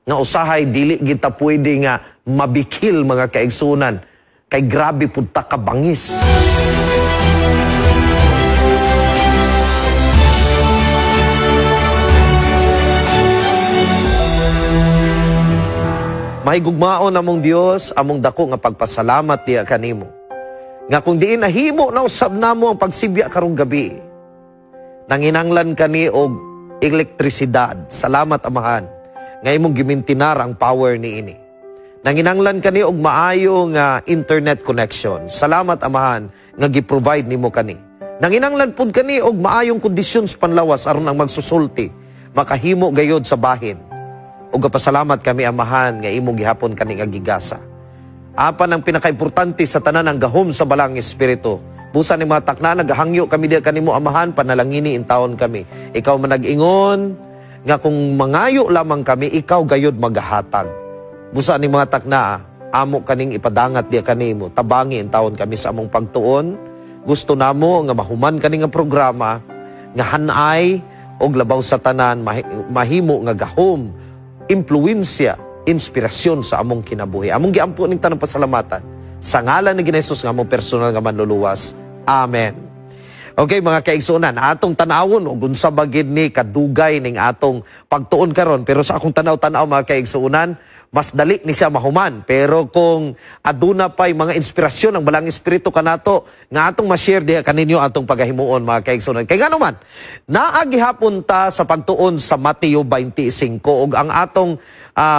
Nga usahay dili kita pwede nga mabikil, mga kaigsunan, kay grabe pud ta kabangis. Mahigugmaon among Dios, among dako nga pagpasalamat diha kanimo. Nga kung diin nahimo na usab namo ang pagsibya karong gabi, nanginanglan kani og elektrisidad. Salamat, Amahan, nga imong gimintinar ang power niini. Nanginanglan kani og maayo nga internet connection. Salamat, Amahan, nga gi-provide nimo kani. Nanginanglan pud kani og maayong kondisyon sa panlawas aron ang magsusulti makahimo gayod sa bahin. Ug gapasalamat kami, Amahan, nga imong gihapon kani nga gigasa. Apan ang pinakaimportante sa tanan, ang gahom sa Balang Espiritu. Busa ni mga takna, nagahangyo kami diha kanimo, Amahan, panalangini intawon kami. Ikaw man nag-ingon nga kung mangayo lamang kami, ikaw gayod magahatag. Busa ni mga takna, amo kaning ipadangat diha kanimo, tabangi intawon kami sa among pagtuon. Gusto namo nga mahuman kani nga programa nga hanay og labaw sa tanan mahimo nga gahom, impluwensya, inspirasyon sa among kinabuhi. Among giampo ning tanang pasalamatan sa ngalan ni Hesus nga among personal nga manluluwas. Amen. Okay, mga kaigsuonan, atong tan-awon og unsa ba gid ni kadugay ning atong pagtuon karon, pero sa akong tanaw-tanaw, mga kaigsuonan, mas dali ni siya mahuman. Pero kung aduna pay mga inspirasyon ang Balang Espiritu kanato nga atong ma-share diha kaninyo, atong pagahimuon, mga kaigsuonan. Kay ngano man, naa gihapon ta sa pagtuon sa Mateo 25 ug ang atong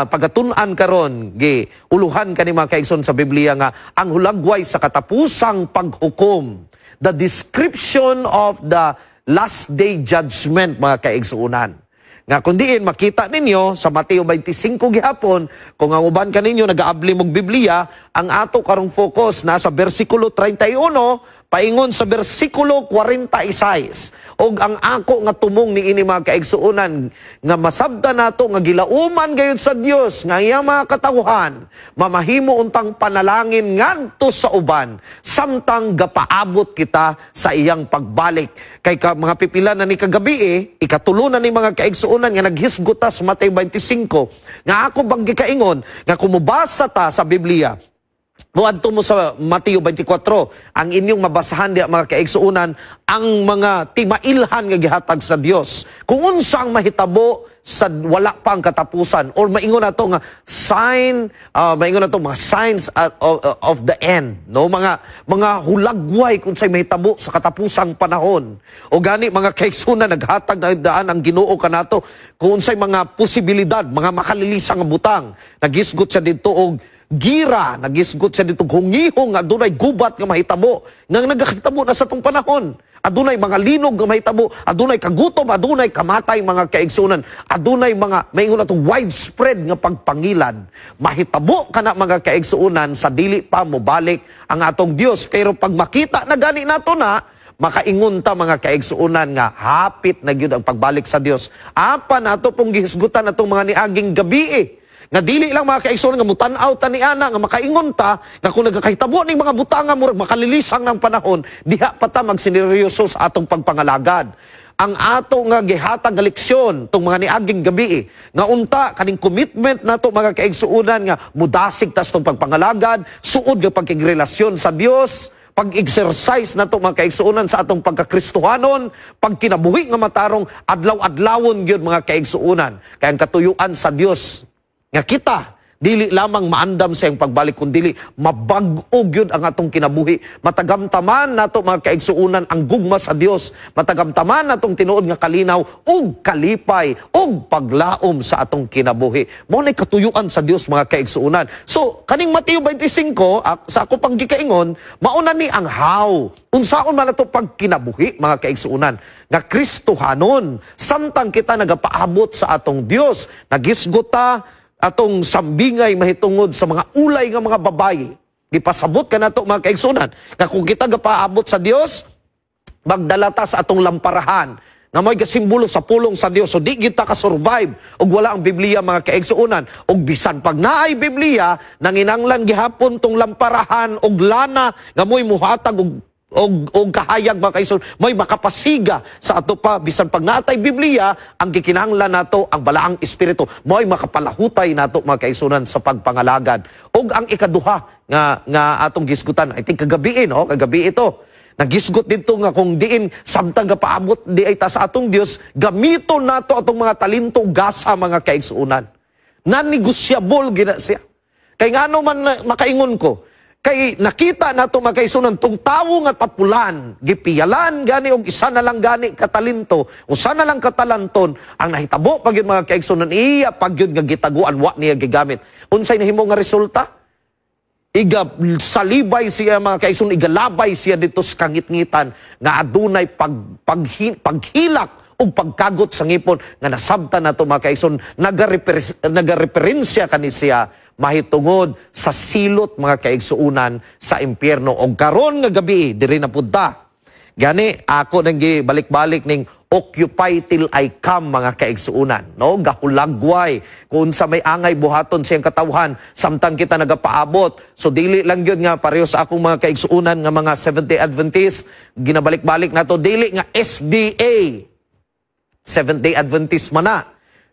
pagatun-an karon gi uluhan kani, mga kaigsoon, sa Biblia nga ang hulagway sa katapusang paghukom, the description of the last day judgment, mga kaigsuonan. Nga kung diin makita ninyo sa Mateo 25 gihapon, kung ang uban kaninyo nagaabli mog Biblia, ang ato karong focus nasa bersikulo 31 paingon sa bersikulo 46. Og ang ako nga tumong niini, mga kaigsuonan, nga masabta nato nga gilauman gayud sa Dios nga iyang mga katawhan mamahimo untang panalangin ngadto sa uban samtang gapaabot kita sa iyang pagbalik. Kay ka, mga pipila na ni kagabi eh, ikatulo na ni, mga kaigsuonan, nga naghisgot ta sa Mateo 25, nga ako bang gikaingon nga kumubasa ta sa Biblia, muadto mo sa Mateo 24, ang inyong mabasahan diya, mga kaigsuonan, ang mga timailhan nga gihatag sa Dios kung unsa ang mahitabo sa wala pa ang katapusan, or maingon nato nga sign, maingon nato mga signs of the end, no, mga hulagway kung say mahitabo sa katapusang panahon. O gani, mga kaigsuonan, naghatag na daan ang Ginoo kanato kung unsay mga posibilidad, mga makalilisang nga butang. Nagisgot siya didto og gira, nagisgot siya dito hungihong, adunay gubat nga mahitabo, nga nagakahitabo na sa tong panahon. Adunay mga linog nga mahitabo, adunay kagutom, adunay kamatay, mga kaigsunan, adunay mga maingon nato widespread nga pagpangilad. Mahitabo kana, mga kaigsunan, sa dili pa mobalik ang atong Dios. Pero pag makita na gani nato na, makaingon ta, mga kaigsuonan, nga hapit na gyud ang pagbalik sa Dios. Apan ato pong gihisgutan atong mga niaging gabi eh, nga dili lang, mga kaigsuonan, nga mutan-aw ta ni ana nga makaingon ta nga kung nagakahitabo ning mga butanga murag makalilisang ng panahon, diha pa ta magsineryoso sa atong pagpangalagad. Ang ato nga gihatag nga leksyon tong mga niaging gabi eh, nga unta kaning commitment nato, mga kaigsuonan, nga mudasig tas tong pagpangalagad, suod nga pagkigrelasyon sa Dios, pag-exercise nato, mga kaigsuonan, sa atong pagkakristohanon, pagkinabuhi nga matarong, adlaw-adlawon gyud, mga kaigsuonan. Kay ang katuyuan sa Dios nga kita dili lamang maandam sa iyang pagbalik, kundi mabag-o gyud ang atong kinabuhi. Matagamtaman nato, mga kaigsuonan, ang gugma sa Dios. Matagamtaman natong tinuod nga kalinaw ug kalipay ug paglaom sa atong kinabuhi. Mao nay katuyuan sa Dios, mga kaigsuonan. So kaning Mateo 25, sa ako pang gikaingon, mauna ni ang how. Unsaon man ato pagkinabuhi, mga kaigsuonan, nga Kristohanon samtang kita nagapaabot sa atong Dios? Nagisgot ta atong sambingay mahitungod sa mga ulay nga mga babayi. Gipasabot ka nato, mga kaigsunan, nga kung kita gapaabot sa Dios, magdala ta sa atong lamparahan nga may gasimbolo sa pulong sa Dios. So di kita ka-survive og wala ang Biblia, mga kaigsuonan. Og bisan pag naay Biblia, nanginanglan gihapon tong lamparahan og lana nga mo'y muhatag og Og kahayag, mga kaigsuonan, may makapasiga sa ato pa bisan pag naatay Biblia. Ang gikinahanglan nato ang Balaang Espiritu, mo'y makapalahutay nato, mga kaigsuonan, sa pagpangalagad. Og ang ikaduha nga atong gisgutan, I think kagabi, no, kagabi ito nagisgot dito, nga kung diin samtang gapaabot di ay ta sa atong Dios, gamiton nato atong mga talento, gasa, mga kaigsuonan. Non-negotiable gina siya. Kay ngano man makaingon ko? Kay nakita nato, mga kaigsuonan, tong tawo nga tapulan, gipiyalan gani og isa na lang gani katalento, usa na lang katalanton, ang nahitabo pag yun, mga kaigsuonan, iya pag yun nga gitaguan, wa niya gigamit. Unsay nahimo nga resulta? Iga salibay siya, mga kaigsuonan, igalabay siya dito sa kangitngitan nga adunay paghilak ug pagkagot sa ngipon nga nasabtan nato, mga kaigsuonan, nagareferensya kani siya mahitungod sa silot, mga kaigsuonan, sa impyerno. Og karon nga gabi, diri na pud ta. Gani ako nang balik-balik ning "occupy till I come", mga kaigsuonan, no? Gahulagway kung sa may angay buhaton siyang katawhan samtang kita nagapaabot. So dili lang gyud nga pareho sa akong mga kaigsuonan nga mga Seventh-day Adventist, ginabalik-balik nato, dili nga SDA, Seventh-day Adventist man na.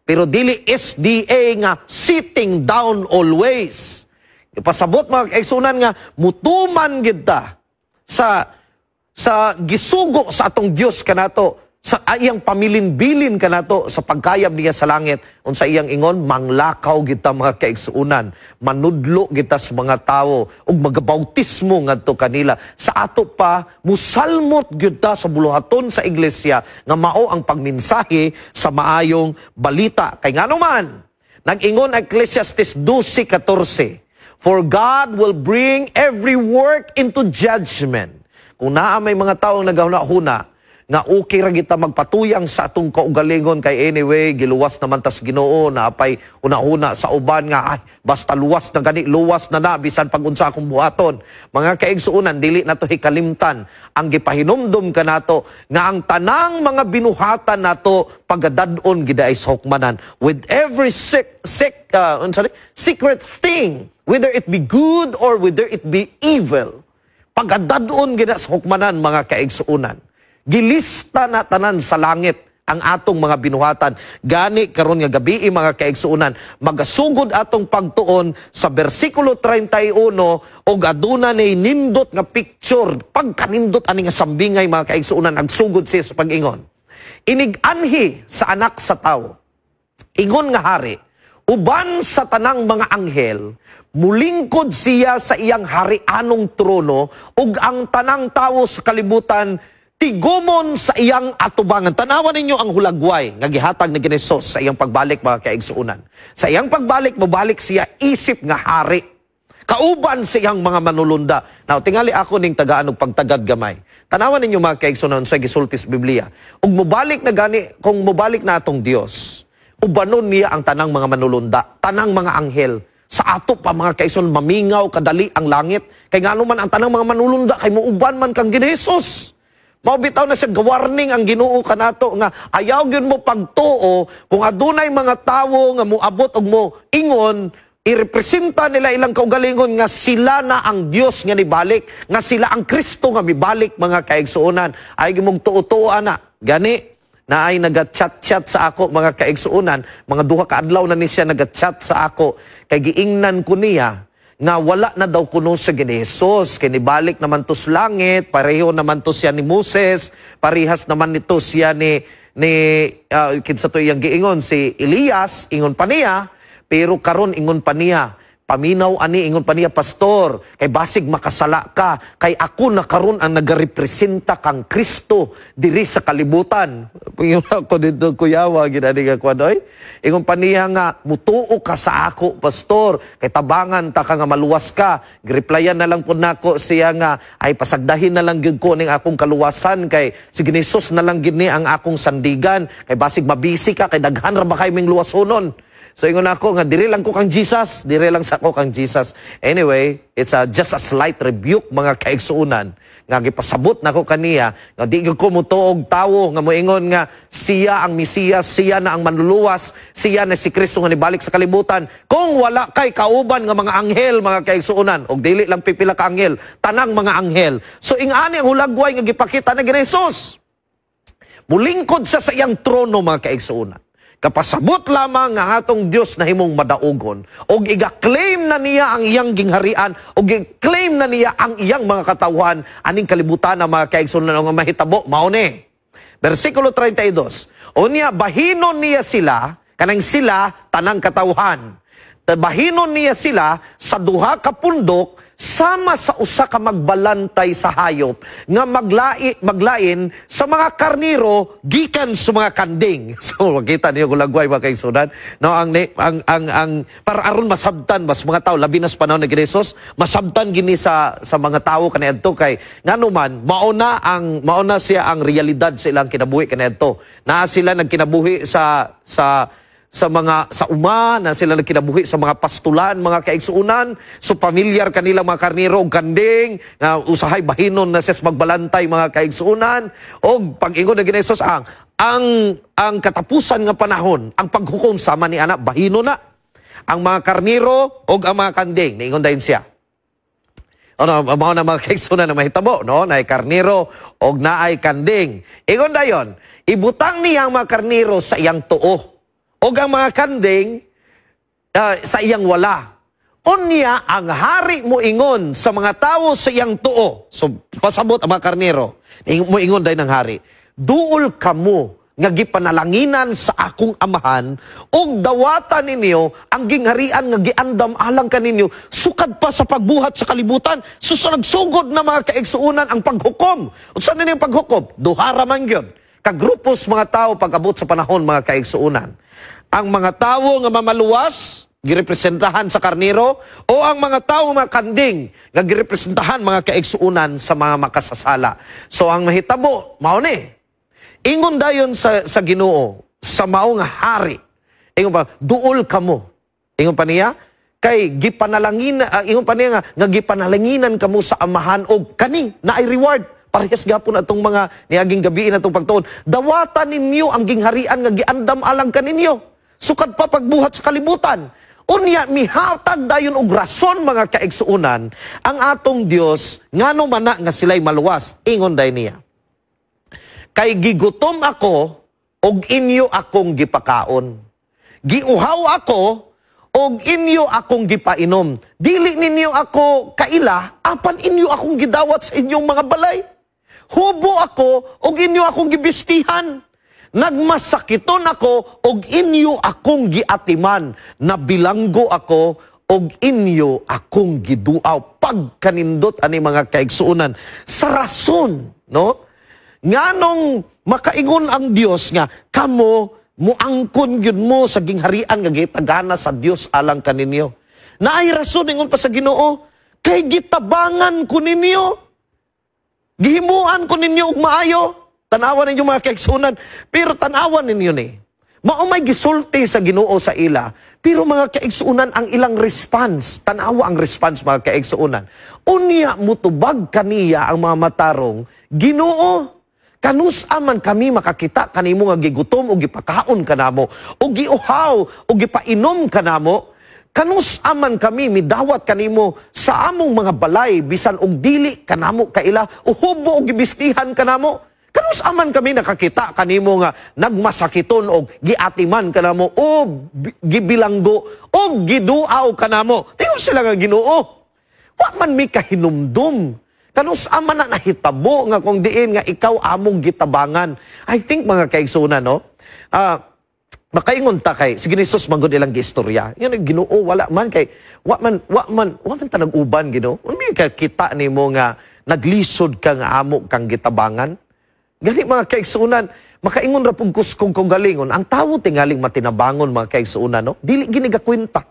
Pero dili SDA nga sitting down always. Ipasabot, mga kaigsuonan, nga mutuman gid ta sa gisugo sa atong Dios kanato, sa iyang pamilin-bilin kanato sa pagkayab niya sa langit. Unsa iyang ingon? Manglakaw kita, mga kaigsuonan, manudlo kita sa mga tawo ug magabautismo ngadto kanila. Sa ato pa musalmot gyud ta sa buluhaton sa iglesia nga mao ang pagmensahe sa maayong balita. Kay ngano man nag-ingon Ecclesiastes 12:14, "For God will bring every work into judgment." Kung naa may mga taong nagahuna-huna nga okay ra kita magpatuyang sa atong kaugalingon kay anyway giluwas naman tas Ginoo, na apay una-una sa uban nga ay basta luwas na gani, luwas na na bisan pag unsa akong buhaton, mga kaigsuonan, dili nato hikalimtan ang gipahinumdum kanato nga ang tanang mga binuhatan nato pagadad-on gida ay sa hukmanan, with every sick sick unsa ni? Secret thing, whether it be good or whether it be evil. Pagadad-on gina sa hukmanan, mga kaigsuonan. Gilista na tanan sa langit ang atong mga binuhatan. Gani karon nga gabi, mga kaigsuonan, magasugod atong pagtuon sa bersikulo 31 og aduna ni nindot nga picture. Pagkanindot ani nga sambingay, mga kaigsuonan, agsugod siya sa pag-ingon. "Inig-anhi sa Anak sa Tawo, ingon nga hari, uban sa tanang mga anghel, mulingkod siya sa iyang harianong trono ug ang tanang tawo sa kalibutan tigumon sa iyang atubangan." Tanawan ninyo ang hulagway nga gihatag ni Hesus sa iyang pagbalik, mga kaigsuonan. Sa iyang pagbalik, mobalik siya isip nga hari, kauban sa iyang mga manulunda. Now, tingali ako ning tagaan og pagtagad gamay. Tanawan ninyo, mga kaigsuonan, sa gisulti sa Biblia. Ug mobalik na gani, kung mobalik na atong Dios, ubanon niya ang tanang mga manulunda, tanang mga anghel. Sa ato pa, mga kaigsuonan, mamingaw kadali ang langit. Kay ngano man ang tanang mga manulunda kay muuban man kang Hesus. Mao bitaw na siya gawarning ang Ginoo kanato nga ayaw gyud mo pagtuo kung adunay mga tawo nga moabot og mo ingon, irepresenta nila ilang kaugalingon nga sila na ang Dios nga nibalik, nga sila ang Kristo nga mibalik, mga kaigsuonan. Ay gimong tuo-tuo ana. Gani na ay naga-chat-chat sa ako, mga kaigsuonan, mga 2 ka adlaw na ni siya naga-chat sa ako kay giingnan ko niya nga wala na daw kuno sa Jesus kay nibalik naman to sa langit, pareho naman to siya ni Moses, parehas naman nito siya ni kinsa to iyang giingon, si Elias, ingon pa niya. Pero karon ingon pa niya, "Paminaw ani," ingon pa niya, "pastor, kay basig makasala ka, kay ako na karon ang nagarepresenta kang Kristo diri sa kalibutan." Ingon ako dito, kuyawa ginani nga kwanoy. Ingon pa niya nga mutuo ka sa ako, pastor, kay tabangan ta ka nga maluwas ka. Gireplyan na lang pud nako siya nga ay pasagdahin na lang gyud ko ning akong kaluwasan kay si Jesus na lang gid ni ang akong sandigan, kay basig mabisi ka kay daghan ra ba kay ming luwasonon. So ingon ako nga diri lang ko kang Jesus, diri lang sa ko kang Jesus. Anyway, it's just a slight rebuke, mga kaigsuonan, nga gipasabot nako kaniya nga di gyud ko motuo og tawo nga moingon nga siya ang Mesiyas, siya na ang manluluwas, siya na si Kristo nga nibalik sa kalibutan, kung wala kay kauban nga mga anghel, mga kaigsuonan, og dili lang pipila ka anghel, tanang mga anghel. So ingani ang hulagway nga gipakita na ni Jesus. Mulingkod siya sa iyang trono, mga kaigsuonan. Kapasabot lamang nga atong Dios na himong madaugon og iga-claim na niya ang iyang gingharian og i-claim na niya ang iyang mga katawhan aning kalibutan na, mga kaigsuonan, nga mahitabo mao ni. Bersikulo 32. Unya bahinon niya sila, kanang sila tanang katawhan. Bahinon niya sila sa duha ka pundok sama sa usa ka magbalantay sa hayop nga maglain sa mga karniro gikan sa mga kanding. So makita niyo kung lagway, mga kaigsuonan. No, ang ang ang ang para aron masabtan bas mga tao, labi na sa panahon ni Jesus, masabtan gini sa mga tawo kaniadto, kay ngano man mao na siya ang realidad sa ilang kinabuhi kaniadto. Naa sila nagkinabuhi sa mga sa uma na sila nagkinabuhi sa mga pastulan, mga kaigsuonan. So pamilyar kanila mga karniro og kanding nga usahay bahinon na siya sa magbalantay, mga kaigsuonan. Og pag-ingon na Jesus ang katapusan nga panahon, ang paghukom, sama ni ana, bahinon na ang mga karniro og ang mga kanding. Niingon dayon siya, ano, mao na, mga kaigsuonan, na mahitabo, no? Naay karniro og naay kanding. Ingon dayon, ibutang niya ang mga karniro sa iyang tuo og ang mga kanding sa iyang wala. Unya ang hari mo ingon sa mga tawo sa iyang tuo. So pasabot ang mga karniro. Mo ingon dayon ang hari: "Duol kamo nga gipanalanginan sa akong amahan ug dawatan ninyo ang gingharian nga giandam alang kaninyo sukad pa sa pagbuhat sa kalibutan." So sa nagsugod na, mga kaigsuonan, ang paghukom. Unsa na ang paghukom? Duha ra man gyud kagrupos mga tao pag-abot sa panahon, mga kaigsuonan. Ang mga tawo nga mamaluwas, girepresentahan sa karniro, o ang mga tawo mga kanding nga girepresentahan, mga kaigsuonan, sa mga makasasala. So ang mahitabo, mao ni. Ingon dayon sa Ginoo, sa mao nga hari. Ingon pa, "Duol kamo." Ingon pa niya, kay gipanalangin, ingon pa niya nga gipanalanginan kamo sa amahan og kani naay reward. Parehas gapon atong mga niaging gabi atong pagtuon. Dawatan ninyo ang gingharian nga giandam alang kaninyo sukad pa pagbuhat sa kalibutan. Unya mihatag dayon og rason, mga kaigsuonan, ang atong Dios ngano man na nga sila'y maluwas. Ingon dayon niya, "Kay gigutom ako og inyo akong gipakaon. Giuhaw ako og inyo akong gipainom. Dili ninyo ako kaila, apan inyo akong gidawat sa inyong mga balay. Hubo ako og inyo akong gibistihan. Nagmasakiton ako og inyo akong giatiman. Nabilanggo ako og inyo akong giduaw." Pagkanindot ani, mga kaigsuonan, sa rason, no? Nganong makaingon ang Dios nga kamo muangkon gyud mo sa gingharian nga gitagana sa Dios alang kaninyo. Naay rason. Ingon pa sa Ginoo, "Kay gitabangan ko ninyo. Gihimuan ko ninyo og maayo." Tanawan ninyo, mga kaigsuonan, pero tanawan ninyo ni. Mao may gisulti sa Ginoo sa ila, pero mga kaigsuonan, ang ilang response, tanawa ang response, mga kaigsuonan. Unya mutubag kaniya ang mga matarong, "Ginoo, kanus-a man kami makakita kanimo nga gigutom o gipakaon kanamo, o giuhaw o gipainom kanamo? Kanus-a man kami midawat kanimo sa among mga balay bisan og dili kanamo kaila, o hubo o gibistihan kanamo? Kanus-a man kami nakakita kanimo nga nagmasakiton og giatiman kanamo o gibilanggo o giduaw kanamo?" Tiyon sila nga, "Ginoo, wa man mi kahinumdum. Kanus-a man na nahitabo nga kung diin nga ikaw among gitabangan?" I think, mga kaigsuonan, no? Makaingon ta kay si Jesus man gud ilang giistorya. Yan, "Ginoo, wala man kay wa man ta nag-uban, Ginoo. Unsa ka kita nimo nga naglisod ka nga amo kang gitabangan?" Gani, mga kaigsuonan, makaingon ra pug kung galingon, ang tawo tingaling matinabangon, mga kaigsuonan, no? Dili gini gakwenta.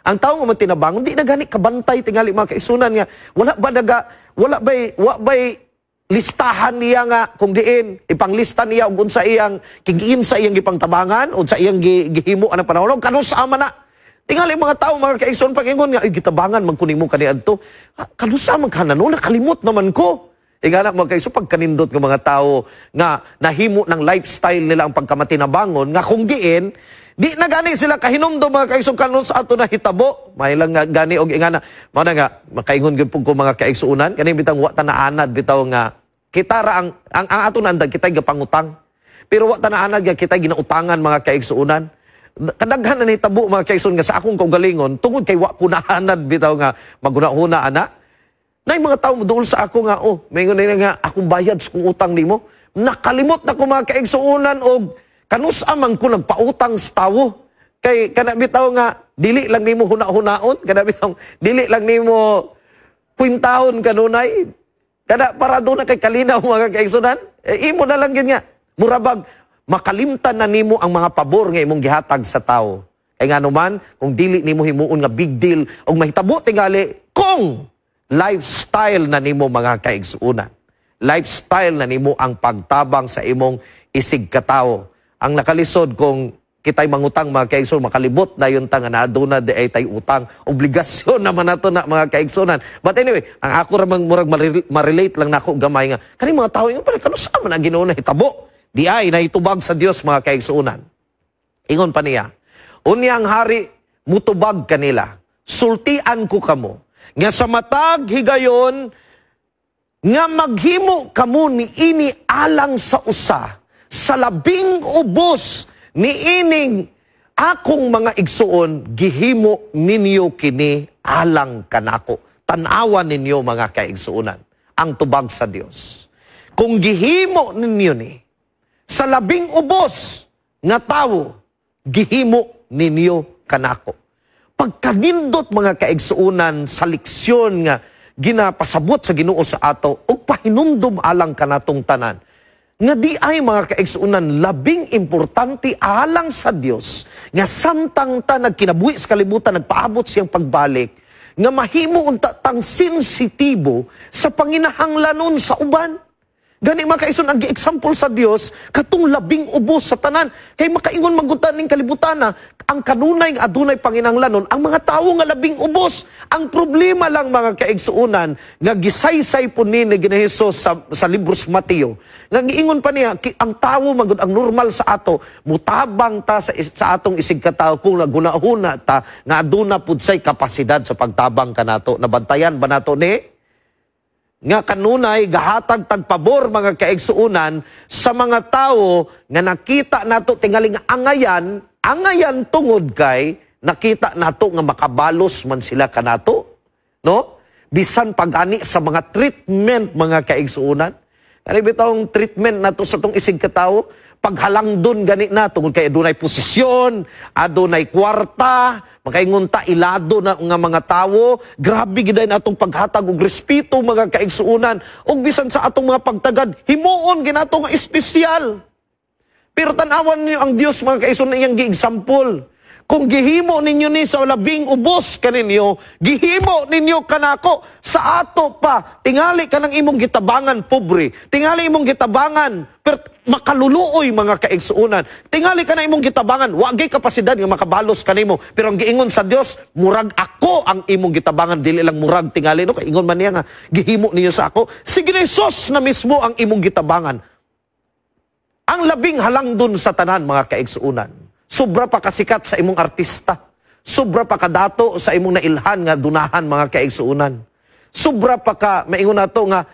Ang tawo nga matinabangon, di na gani kabantay tingali, mga kaigsuonan, nga wala ba naga wala bay wa bay listahan niya nga kung diin ipanglista niya og unsa iyang kigiin sa iyang gipangtabangan, unsa iyang gihimo anang panahon, kanusa man na. Tingali mga tao, mga kaigsoon, pag-ingon nga, "Ay, gitabangan man ko nimo kaniadto. Kanusa man ka na no, nakalimot naman ko." Ingana, mga kaigsoon, pagkanindot ng mga tao nga nahimo ng lifestyle nila ang pagkamatinabangon nga kung diin di na gani sila kahinumdom, mga kaigsoon, kanus-a ato nahitabo. May lang nga gani og ingana. Mao na nga makaingon gyud pud ko, mga kaigsuonan, kani bitang wa ta naanad bitaw nga kita ra ang ato naanad kita gapangutang. Pero wa ta naanad nga kita ginautangan, mga kaigsuonan. Kadaghan na nitabo, mga kaigsoon, nga sa akong kaugalingon tungod kay wa ko naanad bitaw nga maghuna-huna ana. Nay mga tao moduol sa ako nga, "Oh, maingon nila nga akong bayad sa kong utang nimo." Nakalimot na ko, mga kaigsuonan, og kanus-a man ko nagpautang sa tawo. Kay kana bitaw nga dili lang nimo huna-hunaon, kana bitaw dili lang nimo kwintahon kanunay. Kada para doon na kay kalinaw, mga kaigsuonan, eh, imo na lang gyud nga. Murabag makalimtan na nimo ang mga pabor nga imong gihatag sa tawo. Kay ngano man kung dili nimo himuon nga big deal og mahitabo tingali kung lifestyle na nimo, mga kaigsuonan. Lifestyle na nimo ang pagtabang sa imong isig katawo. Ang nakalisod kung kita'y mangutang, mga kaigsuonan, makalibot na yun ta nga naaduna di ay tay utang. Obligasyon naman nato na, mga kaigsuonan. But anyway, ang ako ramang murag ma-relate lang nako gamay nga kani mga tao yung pala kanusa man ang Ginoo na hitabo. Di ay naitubag sa Dios, mga kaigsuonan. Ingon pa niya, "Unya ang hari mutubag kanila, 'Sultian ko kamo, nga sa matag higayon nga maghimo kamo ni ini alang sa usa sa labing ubos ni ining akong mga igsuon, gihimo ninyo kini alang kanako.'" Tan-awan ninyo, mga kaigsuonan, ang tubag sa Dios. Kung gihimo ninyo ni sa labing ubos nga tawo, gihimo ninyo kanako. Pagkanindot, mga kaigsuonan, sa leksyon nga ginapasabot sa Ginoo sa ato ug pahinumdum alang kanatong tanan. Nga di ay, mga kaigsuonan, labing importante alang sa Dios nga samtang ta nagkinabuhi sa kalibutan, nagpaabot siyang pagbalik, nga mahimo unta tang sensitibo sa panginahanglanon sa uban. Gani, mga kaigsoon, ang gi-example sa Dios katong labing ubos sa tanan. Kay makaingon man gud ning kalibutan na ang kanunay nga adunay panginahanglanon ang mga tawo nga labing ubos. Ang problema lang, mga kaigsuonan, nga gisaysay po ni Ginoong Hesus sa libros Mateo. Nga giingon pa niya ang tawo magud, ang normal sa ato, mutabang ta sa atong isig katawo kung naghuna-huna ta nga aduna pud say kapasidad sa pagtabang kanato. Nabantayan ba nato ni? Nga kanunay gahatag tag pabor, mga kaigsuonan, sa mga tawo nga nakita nato tingali nga angayan, angayan tungod kay nakita nato nga makabalos man sila kanato, no? Bisan pag-ani sa mga treatment, mga kaigsuonan, kani bitawng treatment nato sa tong isig katawo, paghalangdon gani na tungod kay adunay posisyon, adunay kwarta, makaingon ta ilado na nga mga tawo, grabe gid na atong paghatag og respeto, mga kaigsuonan, ug bisan sa atong mga pagtagad, himuon ginato nga espesyal. Pero tan-awan ninyo ang Dios, mga kaigsuonan, iyang gi-example. Kung gihimo ninyo ni sa labing ubos kaninyo, gihimo ninyo kanako. Sa ato pa, tingali ka ng imong gitabangan pobre, tingali imong gitabangan, pero makaluluoy, mga kaigsuonan. Tingali ka na imong gitabangan, wagay kapasidad nga makabalos kanimo, pero ang giingon sa Dios, murag ako ang imong gitabangan, dili lang murag tingali no, kaingon man niya nga gihimo ninyo sa ako. Si Jesus na mismo ang imong gitabangan. Ang labing halangdon sa tanan, mga kaigsuonan. Sobra pa kasikat sa imong artista. Sobra pa kadato sa imong nailhan nga dunahan, mga kaigsuonan. Sobra pa ka, maingon nato nga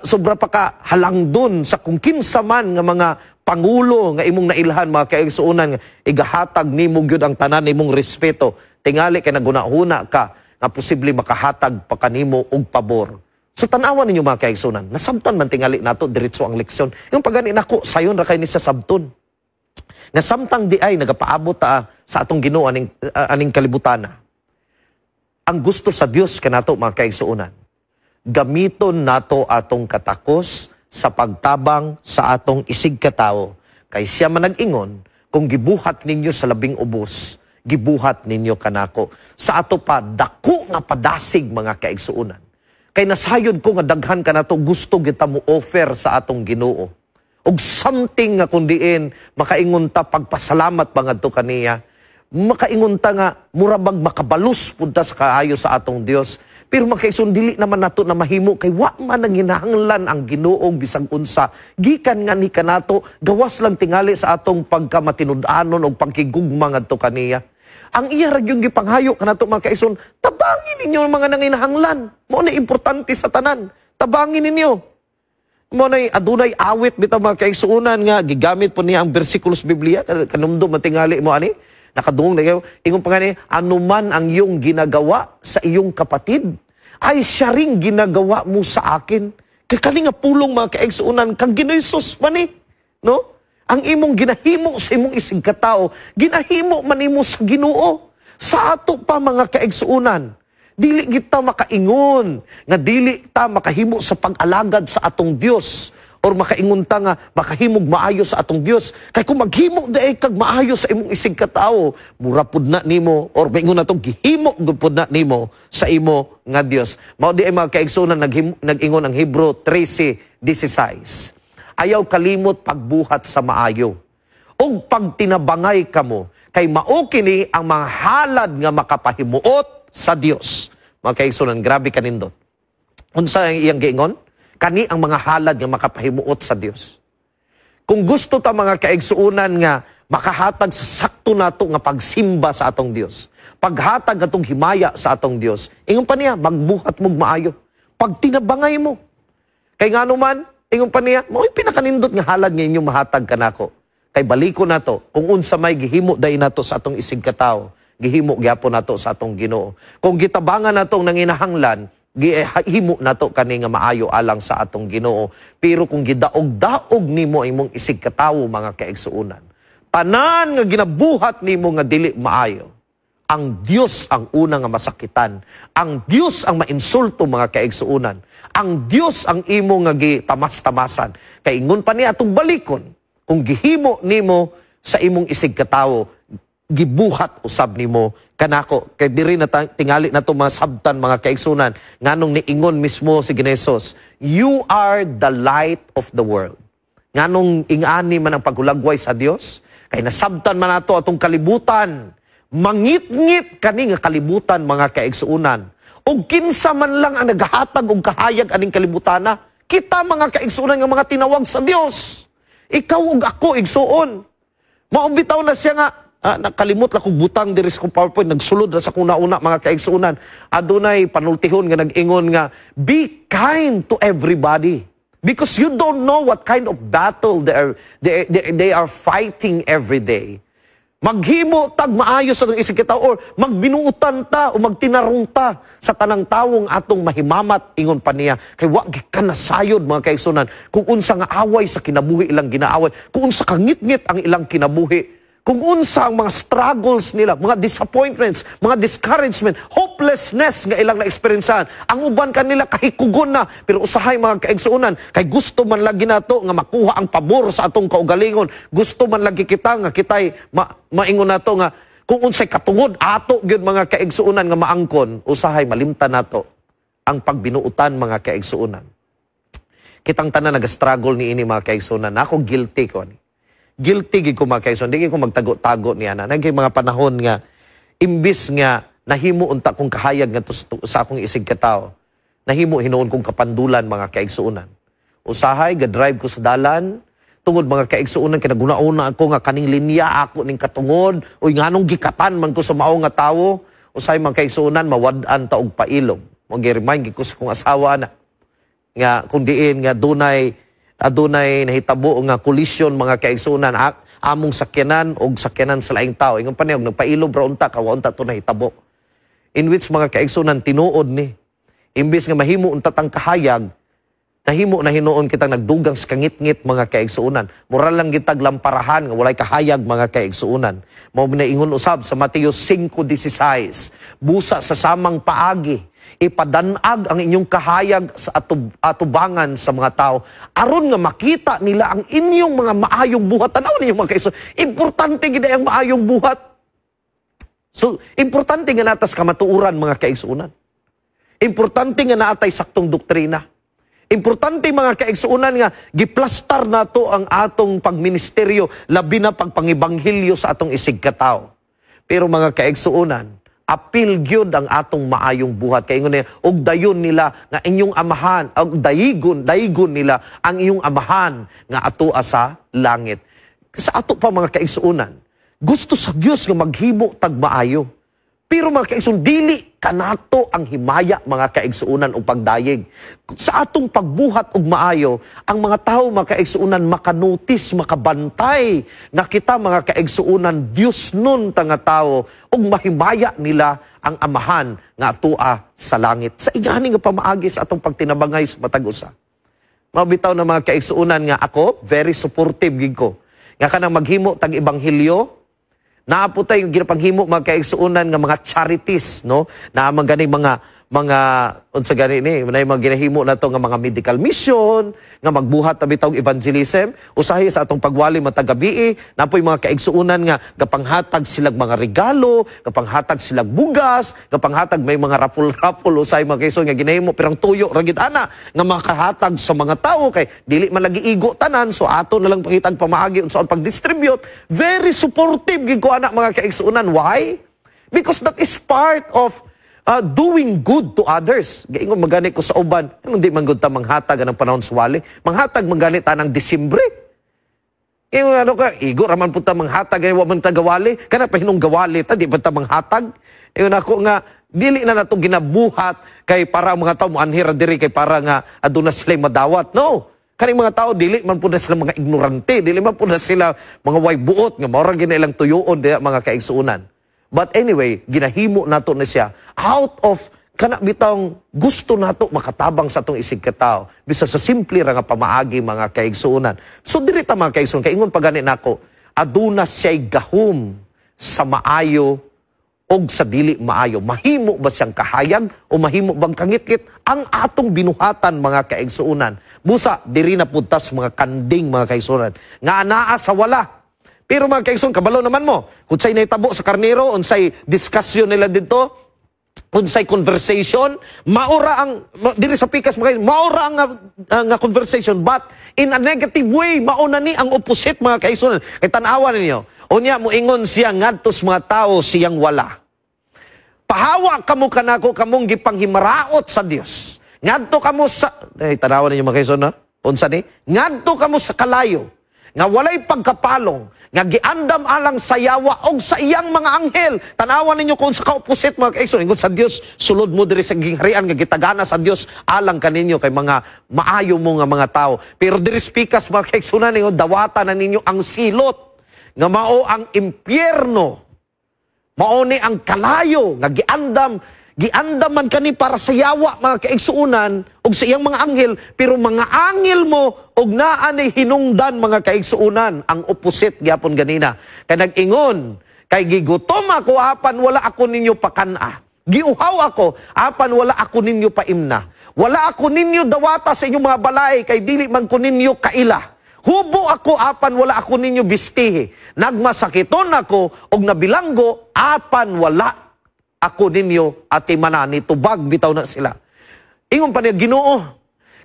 sobra pa ka halangdon sa kung kinsa man nga mga pangulo nga imong nailhan, mga kaigsuonan, nga igahatag nimo gyud ang tanan nimong respeto. Tingali kay nagunahuna ka nga posible makahatag pa kanimo og pabor. So tan-awan ninyo, mga kaigsuonan, nasabtan man tingali nato diretso ang leksyon. Yung pagani nako sayon ra kay ni sa sabton. Nga samtang di ay nagapaabot ta sa atong Ginoo aning kalibutana. Ang gusto sa Dios kanato, mga kaigsuonan, gamiton nato atong katakos sa pagtabang sa atong isig katawo. Kay siya man nag-ingon, kung gibuhat ninyo sa labing ubos, gibuhat ninyo kanako. Sa ato pa dako nga padasig, mga kaigsuonan. Kay nasayod ko nga daghan kanato gusto kita mo offer sa atong Ginoo. Og something nga kung diin makaingon ta pagpasalamat pangadto kaniya. Makaingon ta nga murabag makabalus pud ta sa kaayo sa atong Dios. Pero mga kaigsoon, dili naman nato na mahimo kay wa man nanginahanglan ang Ginoo bisag unsa. Gikan nga ni kanato, gawas lang tingali sa atong pagkamatinud-anon og pagkigugma ngadto kaniya. Ang iya ra gyud gipanghayo kanato, mga kaigsoon, tabangin ninyo ang mga nanginahanglan. Mao na importante sa tanan. Tabangin ninyo. Mao na adunay awit bitaw, mga kaigsuonan, nga gigamit po niya ang bersikulos Biblia. Kanumdum man tingali mo ani. Nakadungog na kayo. Ingon pa nga ni, "Anuman ang iyong ginagawa sa iyong kapatid, ay siya ring ginagawa mo sa akin." Kay kani nga pulong, mga kaigsuonan, kang Ginoong Hesus man ni. No? Ang imong ginahimo sa imong isig katao, ginahimo man nimo sa Ginoo. Sa ato pa, mga kaigsuonan, dili kita makaingon nga dili ta makahimo sa pag-alagad sa atong Dios or makaingon ta nga makahimog maayo sa atong Dios. Kay kung maghimo diay kag maayo sa imong isig katao, mura pud na nimo or maingon natong gihimo gud pud na nimo sa imo nga Dios. Mao diay, mga kaigsuonan, nag-ingon ang Hebrew 13:16, "Ayaw kalimot pagbuhat sa maayo ug pagtinabangay kamo, kay mao kini ang mga halad nga makapahimuot sa Dios." Mga kaigsuonan, grabe kanindot. Unsa ang iyang giingon? Kani ang mga halad nga makapahimuot sa Dios. Kung gusto ta, mga kaigsuonan, nga makahatag sa sakto nato nga pagsimba sa atong Dios, paghatag atong himaya sa atong Dios, ingon pa niya, magbuhat mog maayo. Pagtinabangay mo. Kay ngano man, ingon pa niya, mao'y pinakanindot nga halad nga inyong mahatag kanako. Kay baliko nato, kung unsa may gihimo diay nato sa atong isig katao, gihimo gyapon nato sa atong Ginoo. Kung gitabangan natong nanginahanglan, gihimo nato kani nga maayo alang sa atong Ginoo. Pero kung gidaog-daog nimo imong isig katawo, mga kaigsuonan, tanan nga ginabuhat nimo nga dili maayo, ang Dios ang una nga masakitan. Ang Dios ang mainsulto, mga kaigsuonan. Ang Dios ang imo nga gitamas-tamasan. Kay ingon pa niya atong balikon, kung gihimo nimo sa imong isig katawo, gibuhat usab nimo kanako. Kay diri na tingali na to masabtan, mga kaigsuonan, nganong niingon mismo si Ginesos, "You are the light of the world." Nganong ingani man ang paghulagway sa Dios? Kay nasabtan man nato atong kalibutan. Mangitngit kani nga kalibutan, mga kaigsuonan. Og kinsa man lang ang naghahatag og kahayag aning kalibutana? Kita, mga kaigsuonan, nga mga tinawag sa Dios. Ikaw ug ako, igsuon. Mao bitaw na siya nga nakalimot la kog butang diri sa kong PowerPoint, nagsulod ra sa kong nauna, mga kaigsuonan. Adunay panultihon nga nag-ingon nga, "Be kind to everybody because you don't know what kind of battle they are fighting every day." Maghimo tag maayo sa atong isig kita or magbinuutan ta o magtinarong ta sa tanang tawong atong mahimamat, ingon pa niya. Kay wa gikan nasayod, mga kaigsuonan, kung unsa nga away sa kinabuhi ilang ginaaway, kung unsa kangitngit ang ilang kinabuhi, kung unsa ang mga struggles nila, mga disappointments, mga discouragement, hopelessness nga ilang na-experiencean. Ang uban kanila kahikugon na, pero usahay, mga kaigsuonan, kay gusto man lagi nato nga makuha ang pabor sa atong kaugalingon. Gusto man lagi kita nga kitay maingon nato nga kung unsay katungod ato gyud, mga kaigsuonan, nga maangkon, usahay malimtan nato ang pagbinuutan, mga kaigsuonan. Kitang tanan nag-struggle ni ini, mga kaigsuonan. Ako, guilty ko ni. Guilty gid ko, mga kaigsuonan. Di ko magtago-tago niya na. Nagay mga panahon nga imbis nga nahimo unta kong kahayag nga sa akong isig katao, nahimo hinuon kong kapandulan, mga kaigsuonan. Usahay ga-drive ko sa dalan, tungod, mga kaigsuonan, kinaguna-una ako nga kaning linya ako ning katungod, uy, nganong gikatan man ko sa mao nga tawo. Usahay, mga kaigsuonan, mawad-an ta og pailob. Mo gi-remind gid ko sa kong asawa na nga kung diin nga dunay adunay nahitabo nga collision, mga kaigsuonan, among sakyanan og sakyanan sa laing tao. Ingon pa niya, nagpailob ra unta ka, wa unta to nahitabo. In which, mga kaigsuonan, tinuod ni imbis nga mahimo unta tang kahayag, nahimo na hinuon kitang nagdugang sa kangitngit, mga kaigsuonan. Mura lang gitag lamparahan nga walay kahayag, mga kaigsuonan. Mao ingon usab sa Mateo 5:16, "Busa sa samang paagi, ipadanag ang inyong kahayag sa atubangan sa mga tao aron nga makita nila ang inyong mga maayong buhat." Tanaw ninyo, mga kaigsuonan, importante gid ang maayong buhat. So, importante nga natas kamatuoran, mga kaigsuonan. Importante nga naa tay saktong doktrina. Importante, mga kaigsuonan, nga giplastar nato ang atong pagministeryo, labi na pagpangibanghilyo sa atong isigkatao. Pero mga kaigsuonan, apil gyud ang atong maayong buhat. Kay ingon niya, og dayon nila nga inyong amahan, og dayigon, daygon nila ang inyong amahan nga atoa sa langit. Sa ato pa, mga kaigsuonan, gusto sa Dios nga maghimo tag maayo. Pero mga kaigsuonan, dili kanato ang himaya, mga kaigsuonan, o pagdayeg. Sa atong pagbuhat og maayo, ang mga tao, mga kaigsuonan, makanotice, makabantay nga kita, mga kaigsuonan, Dios nun ta nga tao ug mahimaya nila ang amahan nga atoa sa langit. Sa ingani nga pamaagi sa atong pagtinabangay sa matag usa. Mabitaw na, mga kaigsuonan, nga ako, very supportive gid ko nga kanang maghimo tag ebanghelyo. Naa po tay ginapanghimo, mga kaigsuonan, nga mga charities, no? Naa man gani mga unsa gani ni, nay mga ginahimo nato nga mga medical mission, nga magbuhat ta bitaw evangelism. Usahay sa atong pagwali matag gabii, naa poy mga kaigsuonan nga gapanghatag silag mga regalo, gapanghatag silag bugas, gapanghatag, may mga raffle-raffle usahay, mga kaigsuonan, nga ginahimo, pero ang tuyo ra gid ana nga makahatag sa mga tawo kay dili man lagi igo tanan, so ato na lang pangitag pamaagi unsaon pag-distribute. Very supportive gid ko ana, mga kaigsuonan. Why? Because that is part of doing good to others. Gaingon magani ko sa uban, anong di man gud ta manghatag ang panahon sa wali? Manghatag man gani ta ng Disyembre. Ingon ano ka, igo raman pud ta manghatag gani wa man ta gawali, kana pa hinong gawali ta, di pa ta manghatag. Ingon ako nga dili na nato ginabuhat kay para ang mga tao moanhi ra diri kay para nga aduna sila madawat. No. Kaning mga tao, dili man pud na sila mga ignorante, dili man pud na sila mga way buot nga mao ra gina ilang tuyuon diha, mga kaigsuonan. But anyway, ginahimo nato na siya out of kana bitawng gusto nato makatabang sa atong isig katao bisan sa simple ra nga pamaagi, mga kaigsuonan. So diri ta, mga kaigsuonan, kay ingon pa gani nako, aduna siya'y gahom sa maayo og sa dili maayo. Mahimo ba siyang kahayag o mahimo bang kangitngit ang atong binuhatan, mga kaigsuonan? Busa diri na pud ta sa mga kanding, mga kaigsuonan, nga anaa sa wala. Pero mga kaigsoon, kabalo naman mo kung sa'y nahitabo sa karnero, unsay discussion nila dito, unsay conversation, maura ang diri sa pikas, mga maura ang nga conversation, but in a negative way. Mauna ni ang opposite, mga kaigsoon. Kay tan-awa ninyo, unya moingon siya ngadto sa mga tao siyang wala. "Pahawa kamo kanako, kamong gipanghimaraot sa Dios. Ngadto kamo sa," ay, tanawa ninyo, mga kaigsoon, ha? Unsa ni? "Ngadto kamo sa kalayo nga walay pagkapalong nga giandam alang sa yawa og sa iyang mga anghel." Tanawa ninyo kung sa ka-opposite, mga kaigsoon. Ingon sa Dios, sulod mo diri sa gingharian nga gitagana sa Dios alang kaninyo kay mga maayo mo nga mga tao. Pero diri sa pikas, mga kaigsoon, ninyo dawata na ninyo ang silot nga mao ang impyerno. Mao ni ang kalayo nga giandam giandam man kani para sa yawa, mga kaigsuonan, ug sa iyang mga anghel, pero mga anghel mo ug naa ni hinungdan, mga kaigsuonan, ang opposite gyapon ganina. Kay nag-ingon, "Kay gigutom ako apan wala ako ninyo pakan-a. Giuhaw ako apan wala ako ninyo paimna. Wala ako ninyo dawata sa inyong mga balay kay dili man ko ninyo kaila. Hubo ako apan wala ako ninyo bistihi. Nagmasakiton ako og nabilanggo apan wala ako ninyo atimana." Nitubag bitaw na sila. Ingon pa niya, "Ginoo,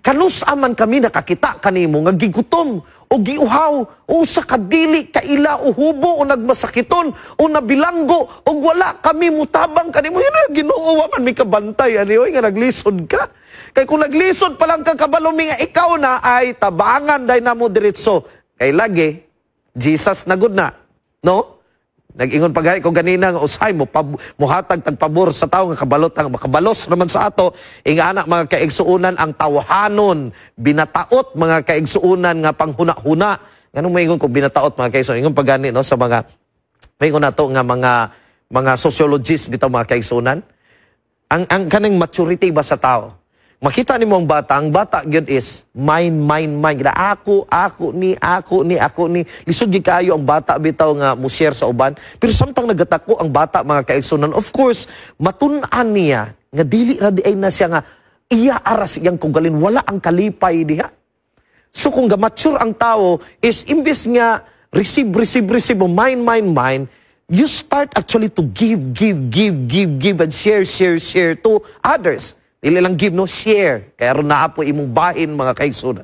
kanus aman kami nakakita kanimo nga gigutom o giuhaw o sa kadili kaila o hubo o nagmasakiton o nabilanggo o wala kami mutabang kanimo?" Yun na, "Ginoo, wa man mi kabantay ani oy nga naglisod ka. Kay kung naglisod pa lang ka, kabalo mi nga ikaw na ay tabangan day namo diretso." Kay lagi Jesus na gud na, no? Nag-ingon pagay ko ganina nga usahay mo muhatag tag pabor sa tawo nga kabalot ang makabalos naman sa ato. Ingana, mga kaigsuonan, ang tawhanon, binataot, mga kaigsuonan, nga panghuna-huna. Nganong moingon ko binataot, mga kaigsuonan? Ingon pagani, no, sa mga maingon nato nga mga sociologists bitaw, mga kaigsuonan. Ang kaning maturity ba sa tao? Makita nimo ang bata gyud is mine, mine, mine. Gina ako, ako ni, ako ni, ako ni. Lisod gyud kaayo ang bata bitaw nga mo share sa uban. Pero samtang nagatako ang bata, mga kaigsuonan, of course, matun-an niya nga dili ra di ay na siya nga iya aras iyang kaugalingon, wala ang kalipay diha. So kung ga-mature ang tao is imbes nga receive, receive, receive, o mine, mine, mine, you start actually to give, give, give, give, give, and share, share, share to others. Dili lang give, no, share. Kaya aron naa po imong bahin, mga kaigsuonan.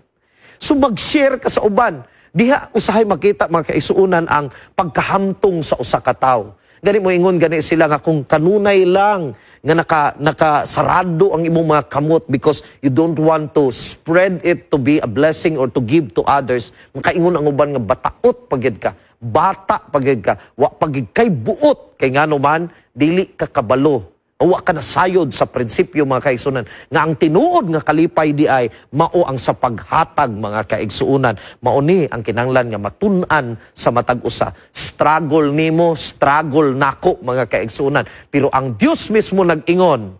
So mag-share ka sa uban. Diha usahay makita, mga kaigsuonan, ang pagkahamtong sa usa ka tawo. Gani mo ingon gani sila nga kung kanunay lang nga nakasarado ang imong mga kamot because you don't want to spread it to be a blessing or to give to others, makaingon ang uban nga bataot pagid ka, bata pagid ka, wa pagid kay buot, kay ngano man dili ka kabalo, wa ka nasayod sa prinsipyo, mga kaigsuonan, nga ang tinuod nga kalipay di ay mao ang sa paghatag, mga kaigsuonan. Mao ni ang kinanglan nga matun-an sa matag usa. Struggle nimo, struggle nako, mga kaigsuonan, pero ang Dios mismo nag-ingon.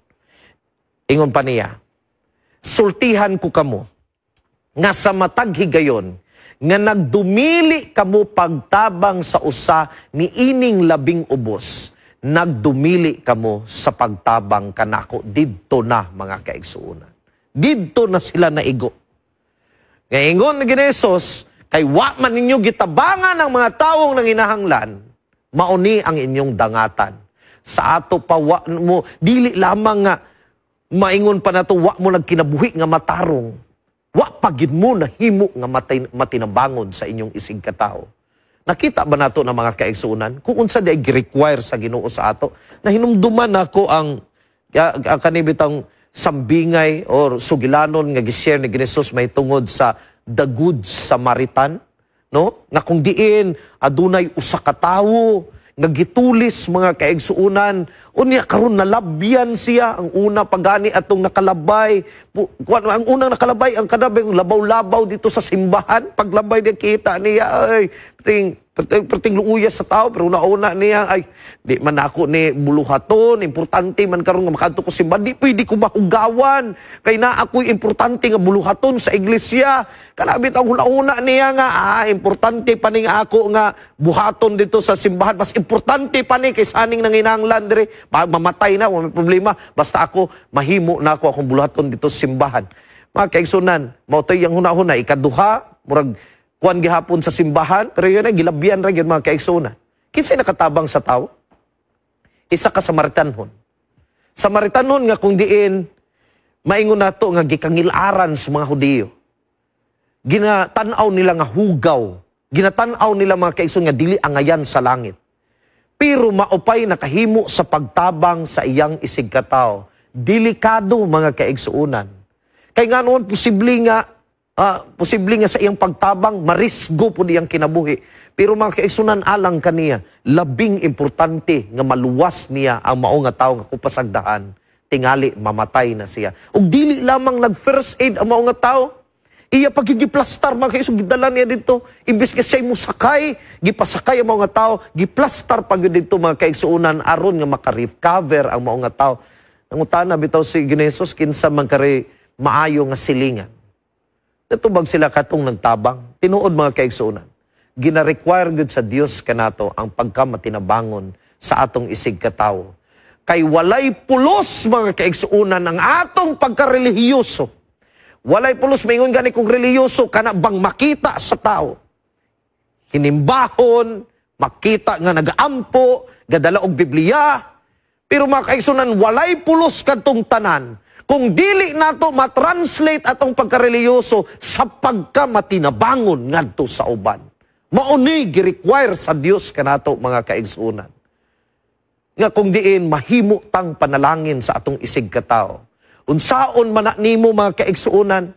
Ingon pa niya, "Sultihan ko kamo nga sa matag higayon nga nagdumili kamo pagtabang sa usa ni ining labing ubos, nagdumili kamo sa pagtabang kanako." Didto na, mga kaigsuonan. Didto na sila naigo. Ngaingon ni Jesus, "Kay wa man ninyo gitabangan ang mga tawong nanginahanglan, mauni ang inyong dangatan." Sa ato pa, wa mo, dili lamang nga, maingon pa nato, wa mo nagkinabuhi nga matarong, wa pagid mo nahimo nga matinabangon sa inyong isig katao. Nakita ba nato na, mga kaigsuonan, kung unsa di ay gi-require sa Ginoo sa ato? Nahinumduman nako ang kanibitang sambingay or sugilanon nga gi-share ni Jesus may tungod sa the Good Samaritan, no? Nga kung diin adunay usa ka tawo nga gitulis, mga kaigsuonan, unya karon nalabyan siya. Ang una pagani atong nakalabay, ang unang nakalabay ang kadabay labaw-labaw dito sa simbahan. Paglabay niya, kita niya, ay perting perting, perting luuya sa tao, pero una-una niya, "Ay, di man ako ni buluhaton, importante man karon nga makadto ko simbahan, di pwede ko mahugawan kay na ako'y importante nga buluhaton sa iglesia." Kalabit ang una-una niya nga, "Ah, importante pa ning ako nga buhaton dito sa simbahan, mas importante pa ni kaysa aning nanginanglan dire. Mamatay na, wala may problema, basta ako mahimo na ako akong buluhaton dito sa simbahan." Mga kaigsuonan, mao to'y iyang huna-huna. Ikaduha, murag kuan gihapon sa simbahan, pero yun ay gilabyan ra gyud, mga kaigsuonan. Kinsay nakatabang sa tao? Isa ka Samaritanhon. Samaritanhon nga kung diin maingon nato nga gikangilaran sa mga Hudiyo. Ginatan-aw nila nga hugaw. Ginatan-aw nila, mga kaigsoon, nga dili angayan sa langit. Pero maupay nakahimo sa pagtabang sa iyang isigkatao. Delikado, mga kaigsuonan. Kay nga noon posible nga sa iyang pagtabang marisgo pud iyang kinabuhi. Pero, mga kaigsuonan, alang kaniya, labing importante nga maluwas niya ang mao nga tawo nga kupasagdahan, tingali mamatay na siya. Ug dili lamang nag first aid ang mao nga tawo. Iya pagigiplastar, mga kaigsoon, gidala niya dito. Imbes nga siya'y musakay, gipasakay ang mao nga tao, giplastar pa gyud dito, mga kaigsuonan, aron nga maka-recover ang mao nga tao. Nangutana bitaw si Ginesos, "Kinsa man kari maayo nga silingan?" Natubag sila, "Katong nagtabang." Tinuod, mga kaigsuonan, gina-require gyud sa Dios kanato ang pagkamatinabangon sa atong isig katawo. Kay walay pulos, mga kaigsuonan, ang atong pagkarelihiyoso. Walay pulos, maingon gani kung relihiyoso kana bang makita sa tao. Hinimbahon, makita nga nagaampo, gadala og Biblia. Pero, mga kaigsuonan, walay pulos kadtong tanan kung dili nato ma-translate atong pagkarelihiyoso sa pagkamatinabangon ngadto sa uban. Mao ni gi-require sa Dios kanato, mga kaigsuonan. Nga kung diin mahimo tang panalangin sa atong isig katao. Unsaon man na nimo, mga kaigsuonan,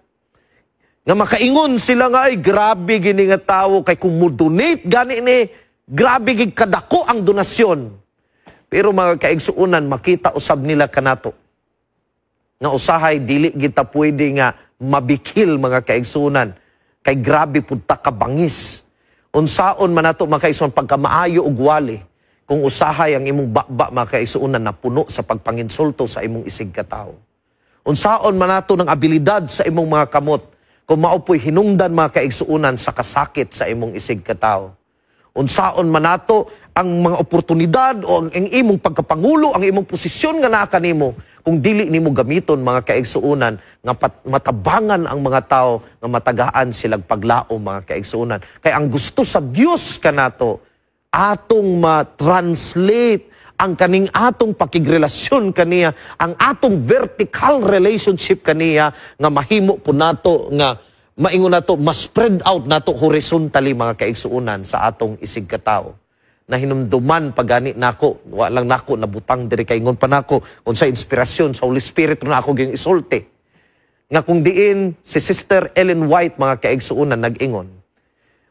nga makaingon sila nga, "Ay, grabe gini nga tawo, kay kung mo-donate gani ni, grabe gid kadako ang donasyon." Pero, mga kaigsuonan, makita usab nila kanato nga usahay dili kita pwede nga mabikil, mga kaigsuonan, kay grabe pud ta kabangis. Unsaon man nato, mga kaigsuonan, pagkamaayo og wali, kung usahay ang imong baba, mga kaigsuonan, na puno sa pagpanginsulto sa imong isig katao? Unsaon man nato ng abilidad sa imong mga kamot kung mao po'y hinungdan, mga kaigsuonan, sa kasakit sa imong isig katao? Unsaon man nato ang mga oportunidad o ang imong pagkapangulo, ang imong posisyon nga naa kanimo, kung dili nimo gamiton, mga kaigsuonan, nga matabangan ang mga tao, nga matagaan silang paglao, mga kaigsuonan? Kay ang gusto sa Dios kanato, atong ma-translate Ang kaning atong pakigrelasyon kaniya, ang atong vertical relationship kaniya nga mahimo po nato nga maingon nato ma-spread out nato horizontally, mga kaigsuonan, sa atong isig katao. Nahinumduman pagani nako, wa lang nako nabutang diri kay ingon pa nako unsa inspirasyon sa Holy Spirit na ako gyung isulti. Nga kung diin si Sister Ellen White, mga kaigsuonan, nag-ingon,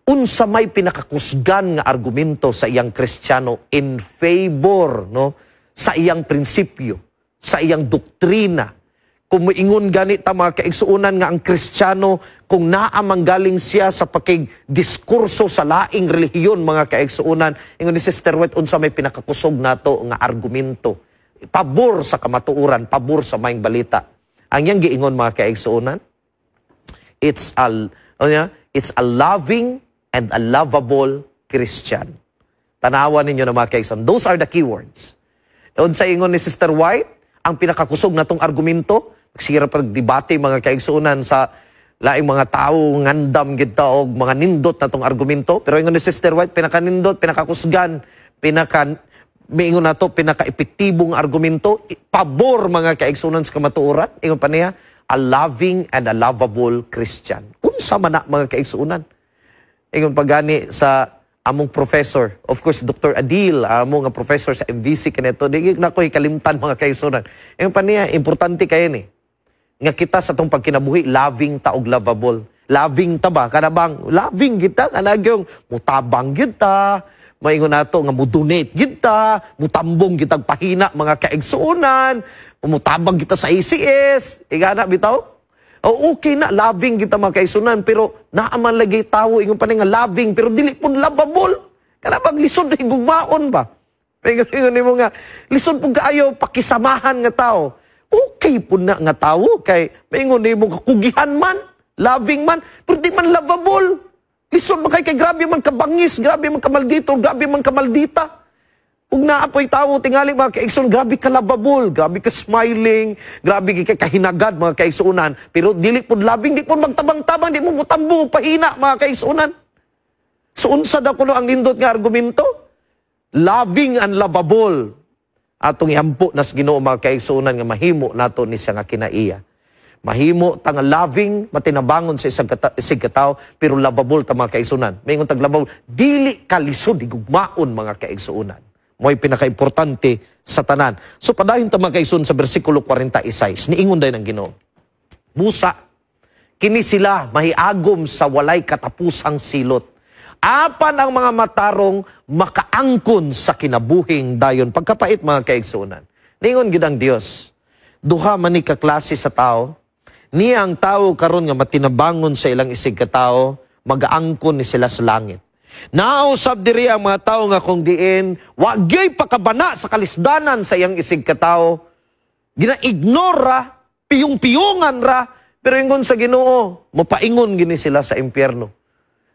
unsa may pinakakusgan nga argumento sa iyang Kristiyano in favor, no, sa iyang prinsipyo, sa iyang doktrina? Kung moingon gani ta, mga kaigsuonan, nga ang Kristiyano kung naa manggaling siya sa pakig diskurso sa laing relihiyon, mga kaigsuonan, ingon ni Sister White, unsa may pinakakusog nato nga argumento pabor sa kamatuoran, pabor sa maayong balita? Ang iyang giingon, mga kaigsuonan, it's a ano niya? It's a loving and a lovable Christian. Tanawa ninyo na, mga kaigsuonan. Those are the keywords. Unsa ingon ni Sister White, ang pinakakusog natong argumento? Sira pag debate, mga kaigsuonan, sa laing mga tao ngandam gid ta og mga nindot natong argumento, pero ingon ni Sister White, pinakanindot, pinakakusgan, pinaka miingon nato pinaka-epektibong argumento pabor, mga kaigsuonan, sa kamatuoran, ingon pa niya, a loving and a lovable Christian. Unsa man na, mga kaigsuonan? Ingon pagani sa among professor, of course, Dr. Adil, amo nga professor sa MVC kaneto, di na ko ikalimtan, mga kaigsuonan. Ingon pa niya, importante kayo ni nga kita sa atong pagkinabuhi loving ta og lovable. Loving ta ba? Kana bang loving kita kana gyung mutabang gyud ta, maingon nato nga mo-donate gyud ta, mutambong kitag pahina, mga kaigsuonan, mutabang kita sa ACS, igana bitaw. O okay na loving kita, mga kaigsuonan, pero naa man lagi tawo, ingon pa ni nga loving pero dili pud lovable. Kana bang lisod higugmaon ba? Ingon nimo nga lisod pud kaayo pakisamahan nga tao. Okay pud na nga tawo kay maingon nimo kakugihan man, loving man, pero di man lovable. Lisod man kay grabe man kabangis, grabe man kamaldito, grabe man kamaldita. Ug naa po'y tawo tingali, mga kaigsoon, grabe ka lovable, grabe ka smiling, grabe ka kahinagad, mga kaigsuonan, pero dili pud loving, di pud magtabang-tabang, di mo mutambo pahina, mga kaigsuonan. So unsa daw kuno ang nindot nga argumento? Loving and lovable. Atong iampo nas Ginoo, mga kaigsuonan, nga mahimo nato ni siya nga kinaiya. Mahimo ta nga loving, matinabangon sa isang isig katawo, pero lovable ta, mga kaigsuonan. Maingon tag lovable, dili kalisod higugmaon, mga kaigsuonan. Mo'y pinakaimportante sa tanan. So padayon ta, mga kaigsuonan, sa bersikulo 46, niingon dayon ang Ginoo. Busa, kini sila mahiagom sa walay katapusang silot. Apan ang mga matarong makaangkon sa kinabuhing dayon. Pagkapait, mga kaigsuonan. Ningon gid ang Dios. Duha man ni ka klase sa tao. Niya ang tao karon nga matinabangon sa ilang isig katao, magaangkon ni sila sa langit. Nausab diri ang mga tao nga kung diin wa gyuy pakabana sa kalisdanan sa iyang isig katao, gina-ignore ra, piyong-piyongan ra, pero ingon sa Ginoo, mapaingon gini sila sa impyerno.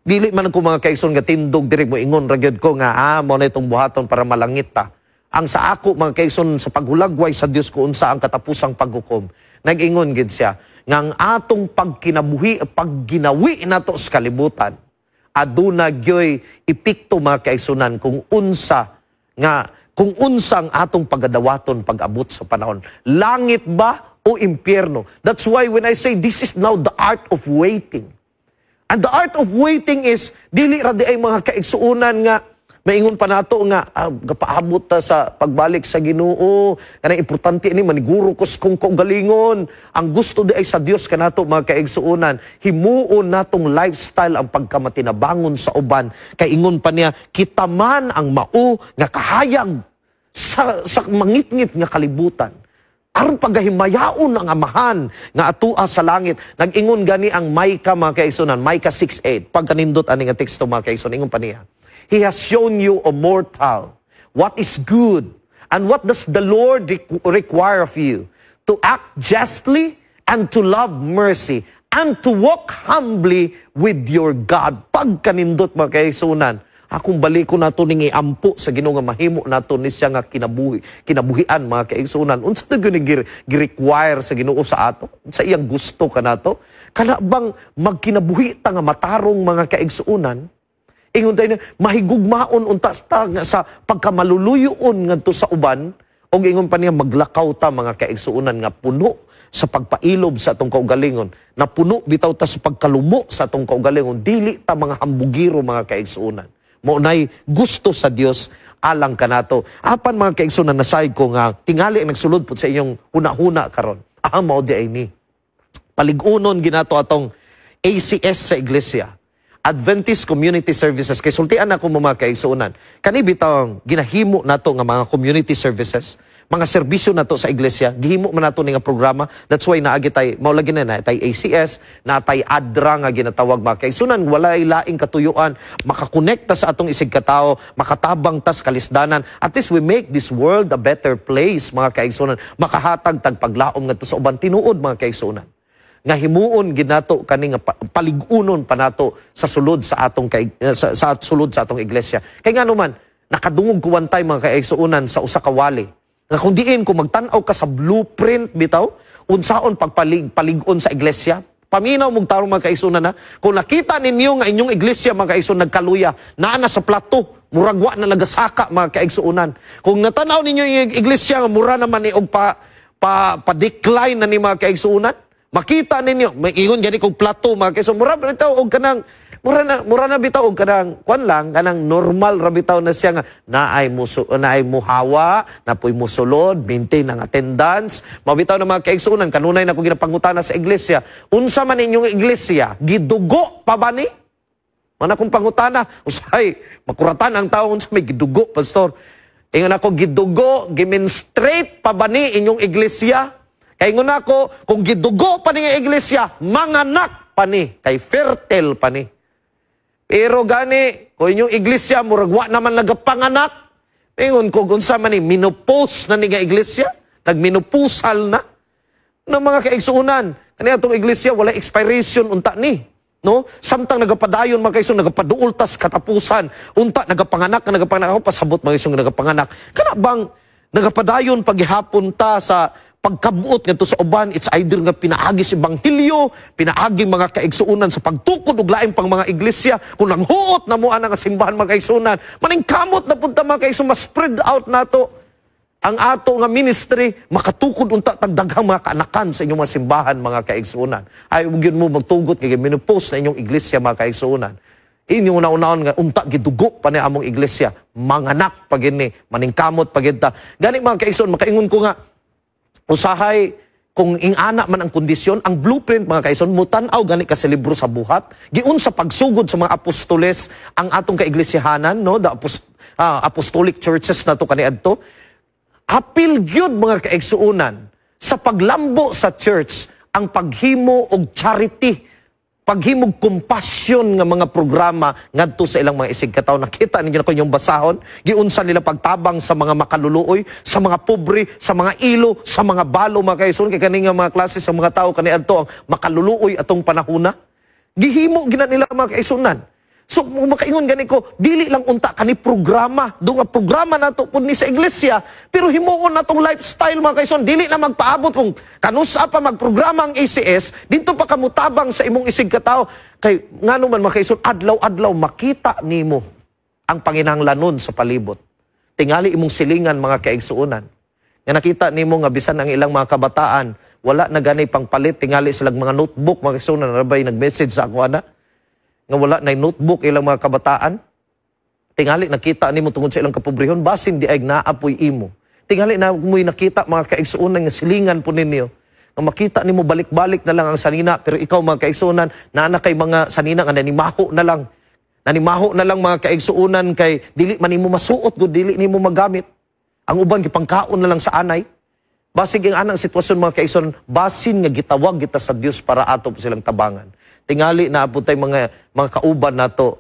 Dili man ko, mga kaigsoon, nga tindog diri mo ingon ra gyud ko nga mo na itong buhaton para malangit ta. Ang sa ako, mga kaigsoon, sa paghulagway sa Dios kung unsa ang katapusang paghukom, nag-ingon gid siya nga ang atong pagkinabuhi, pagginawi nato sa kalibutan, aduna gyoy epekto, mga kaigsunan, kung unsa ang atong pagadawaton pag-abot sa panahon. Langit ba o impyerno? That's why when I say this is now the art of waiting. And the art of waiting is dili ra di ay, mga kaigsuonan, nga maingon pa nato nga gapaabot ta sa pagbalik sa Ginoo. Kanang importante ini maniguro ko sa kong kaugalingon. Ang gusto di ay sa Dios kanato, mga kaigsuonan, himuon natong lifestyle ang pagkamatinabangon sa uban. Kay ingon pa niya, kita man ang mao nga kahayag sa mangitngit nga kalibutan aron pagahimayaon ang Amahan nga atua sa langit. Nag-ingon gani ang Micah, mga kaigsuonan, Micah 6:8. Pagkanindot ani nga teksto, mga kaigsuonan, ingon pa niya, "He has shown you, O mortal, what is good, and what does the Lord require of you? To act justly and to love mercy and to walk humbly with your God." Pagkanindot, mga kaigsuonan, akong baliko nato ning iampo sa Ginoo nga mahimo nato ni siya nga kinabuhian, mga kaigsuonan. Unsa to gyud gi-require sa Ginoo sa ato? Sa iyang gusto kanato? Kana bang magkinabuhi ta nga matarong, mga kaigsuonan? Ingon tayo, mahigugmaon unta ta nga sa pagkamaluluyoon ngadto sa uban, og ingon pa niya, maglakaw ta, mga kaigsuonan, nga puno sa pagpailob sa atong kaugalingon, na puno bitaw ta sa pagkalumo sa atong kaugalingon, dili ta mga hambugiro, mga kaigsuonan. Mao nay gusto sa Dios alang kanato. Apan, mga kaigsuonan, nasayod ko nga tingali ang nagsulod pud sa inyong huna-huna karon. Ah, mao di ay ni. Paligunon ginato atong ACS sa iglesia. Adventist Community Services. Kay sultian ako mo, mga kaigsuonan. Kani bitawng ginahimo nato nga mga community services, mga serbisyo nato sa iglesia, gihimo man nato ni nga programa. That's why naagi tay, mao lagi na na tay ACS, na tay ADRA nga ginatawag, mga kaigsuonan, walay laing katuyuan, makakonekta sa atong isig katao, makatabang ta sa kalisdanan. At least we make this world a better place, mga kaigsuonan. Makahatag tag paglaom ngadto sa uban, tinuod, mga kaigsuonan, nga himuon ginato kani nga paligunon pa nato sa sulod sa atong kay, sa sulod sa atong iglesia. Kay ngano man nakadungog ko one time, mga kaigsuonan, sa usa ka wali nga kung diin kung magtan-aw ka sa blueprint bitaw unsaon pagpalig palig-on sa iglesia. Paminaw mong tarong, mga kaigsuonan, na kung nakita ninyo nga inyong iglesia, mga kaigsuonan, nagkaluya naa na sa plato, murag wa na nagasaka, mga kaigsuonan, kung natanaw ninyo yung iglesia nga mura naman ni og pa pa, pa decline na ni, mga kaigsuonan, makita ninyo, may ingon gani kog plato, mga kaigsuonan, mura bitaw og kanang mura na bitaw og kanang kwan lang, kanang normal ra bitaw na siya nga naay muso, naay muhawa, napoy musulod, maintain ang attendance. Mabitaw na, mga kaigsuonan, kanunay na ko ginapangutana sa iglesia, unsa man inyong iglesia, gidugo pa ba ni? Mana kong pangutana, usahay makuratan ang tao, unsa may gidugo, pastor? Ingon ako, gidugo, gimenstruate pa ba ni inyong iglesia? Kay ingon ako, kung gidugo pa ni nga iglesia, manganak pa ni, kay fertile pa ni. Pero gani, kung inyong iglesia, murag wa naman nagapanganak, ingon ko, kung unsa man ni, menopause na ni nga iglesia, nagmenopausal na, ng mga kaigsuonan. Kani atong iglesia, wala expiration unta ni. No? Samtang nagapadayon, mga kaigsuonan, nagapaduol tas katapusan, unta nagapanganak, nagapanganak ako pasabot, mga kaigsuonan, nagapanganak. Kana bang nagapadayon paghihapon ta sa pagkabuot ngadto sa uban, it's either nga pinaagi sa ebanghelyo, pinaagi mga kaigsuonan sa pagtukod og lain pang mga iglesia, kung nanghuot na mo ana nga simbahan, mga kaigsuonan, maningkamot na pud ta, mga kaigsuonan, ma-spread out nato ang ato nga ministry, makatukod unta tag daghang mga kaanakan sa inyong mga simbahan, mga kaigsuonan. Ay ug yun mo magtugot kay menopause na inyong iglesia, mga kaigsuonan. Inyong una-unaon nga unta gidugo pa ni among iglesia, manganak pa gini, maningkamot pa gid ta. Gani, mga kaigsuon, makaingon ko nga usahay kung ingana man ang kondisyon, ang blueprint, mga kaigsoon, mutan-aw gani ka sa libro sa Buhat, giun sa pagsugod sa mga apostoles ang atong kaiglesihanan, no, the apostolic churches nato kaniadto. Apil gyud, mga kaigsuonan, sa paglambo sa church ang paghimo og charity, paghimog compassion nga mga programa ngadto sa ilang mga isig katawo. Nakita ninyo na ko inyong basahon, giunsa nila pagtabang sa mga makaluluoy, sa mga pobre, sa mga ilo, sa mga balo, mga kaigsoon, kay kani nga mga klase sa mga tao kaniadto ang makaluluoy atong panahuna. Gihimo gina nila, mga kaigsuonan. So, kung makaingon gani ko, dili lang unta kani programa. Do nga programa nato pud ni sa iglesia, pero himuon natong lifestyle, mga kaigsoon. Dili na magpaabot kung kanusa pa magprograma ang ACS, didto pa kamutabang sa imong isig katao. Kay ngano man, mga kaigsoon, adlaw-adlaw makita nimo ang panginahanglanon sa palibot. Tingali imong silingan, mga kaigsuonan. Nga nakita nimo nga bisan ang ilang mga kabataan, wala na gani pangpalit, tingali silang mga notebook, mga kaigsuonan, rabay nag-message sa ako ana nga wala na notebook ilang mga kabataan. Tingali nakita nimo tungod sa ilang kapobrehon, basin di ay naapoy imo. Tingali na mo'y nakita, mga kaigsuonan, nga silingan po ninyo. Nga makita nimo balik-balik na lang ang sanina, pero ikaw, mga kaigsuonan, naa na kay mga sanina nga nanimaho na lang. Nanimaho na lang, mga kaigsuonan, kay dili man nimo masuot gud, dili nimo magamit. Ang uban gipangkaon na lang sa anay. Basig ang anang sitwasyon, mga kaigsuonan, basin nga gitawag kita sa Dios para ato po silang tabangan. Tingali na po tay mga kauban nato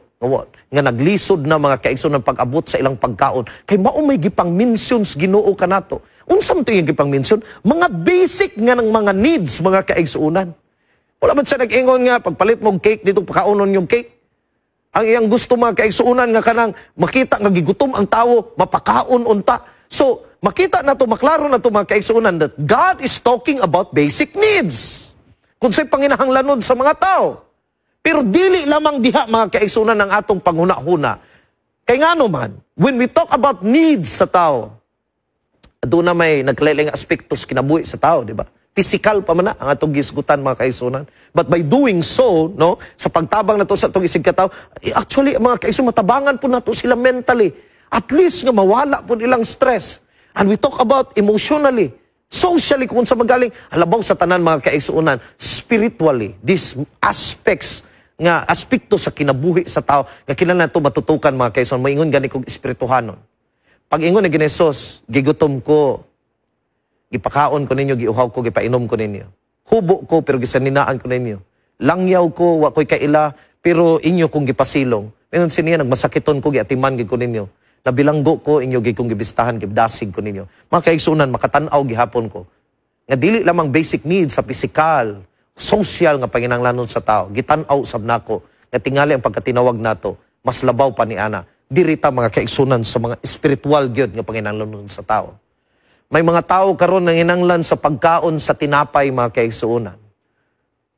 nga naglisod na, mga kaigsoon, ng pag-abot sa ilang pagkaon. Kay mao may gipang mentions Ginoo kanato. Unsa man to yung gipang mention? Mga basic nga ng mga needs, mga kaigsuonan. Wala man siya nag-ingon nga pagpalit mo og cake dito pakaonon yung cake. Ang iyang gusto, mga kaigsuonan, nga kanang makita nga gigutom ang tawo, mapakaon unta. So, makita na to, maklaro na to, mga kaigsuonan, that God is talking about basic needs. Kung sa'y panginahanglanon sa mga tao. Pero dili lamang diha, mga kaigsunan, ang atong panghuna-huna. Kay ngano man, when we talk about needs sa tao, doon na may nagkalain aspekto sa kinabuhi sa tao, di ba? Physical pa man na ang atong gisgutan, mga kaigsunan. But by doing so, no, sa pagtabang nato sa atong isig katao, eh, actually, mga kaigsunan, matabangan po nato sila mentally. At least nga mawala po ilang stress. And we talk about emotionally, socially, kung sa magaling, halabaw sa tanan, mga kaigsuunan, spiritually, these aspects nga aspekto sa kinabuhi sa tao nga kinahanglan nato matutukan, mga kaigsuonan, moingon gani kog espirituhanon. Pag ingon ni Jesus, "Gigutom ko, gipakaon ko ninyo, giuhaw ko, gipainom ko ninyo. Hubo ko, pero gisaninaan ko ninyo. Langyaw ko, wa ko'y kaila, pero inyo kong gipasilong." Ingon siya, "Nagmasakiton ko, giatiman gid ko ninyo. Nabilanggo ko, inyo gid kong gibistahan, gidasig ko ninyo." Mga kaigsunan, makatan-aw gihapon ko nga dili lamang basic needs sa physical, social nga panginahanglanon sa tao. Gitan-aw sab nako nga tingali ang pagkatinawag nato, mas labaw pa ni ana. Diri ta, mga kaigsunan, sa mga spiritual gyud nga panginahanglanon sa tao. May mga tao karon nanginanglan sa pagkaon sa tinapay, mga kaigsuonan,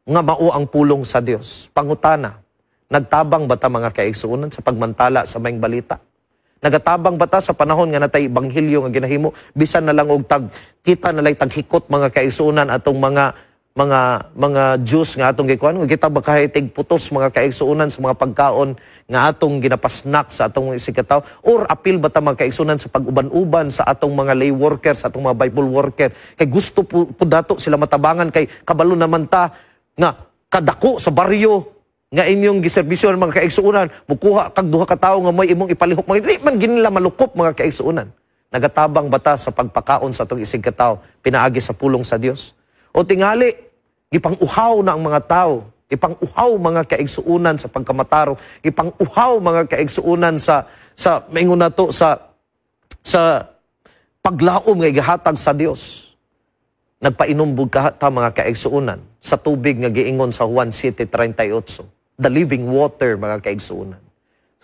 nga mao ang pulong sa Dios. Pangutana, nagtabang ba ta, mga kaigsuonan, sa pagmantala sa maayong balita? Nagatabang ba ta sa panahon nga natay ebanghelyo nga ginahimo, bisan na lang og tag kita na lang taghikot, mga kaigsuonan, atong mga juice nga atong gikuan, kita ba kahit putos, mga kaigsuonan, sa mga pagkaon nga atong ginapasnak sa atong isigkatawo? Or apil ba ta, mga kaigsuonan, sa pag-uban-uban sa atong mga lay worker, sa atong mga Bible worker, kay gusto po dato sila matabangan, kay kabalo naman ta nga kadako sa baryo nga inyong giserbisyo ng mga kaigsuonan, mukuha kag duha ka tawo nga may imong ipalihok, mga di man ginila malukop, mga kaigsuonan? Nagatabang ba ta sa pagpakaon sa atong isigkatawo pinaagi sa pulong sa Dios? O tingali gipang-uhaw na ang mga tao, gipang-uhaw, mga kaigsuonan, sa pagkamatarong, gipang-uhaw, mga kaigsuonan, sa maingon nato sa paglaom nga gihatag sa Dios? Nagpainom ba ta, mga kaigsuonan, sa tubig nga giingon sa Juan 7:38, the living water, mga kaigsuonan?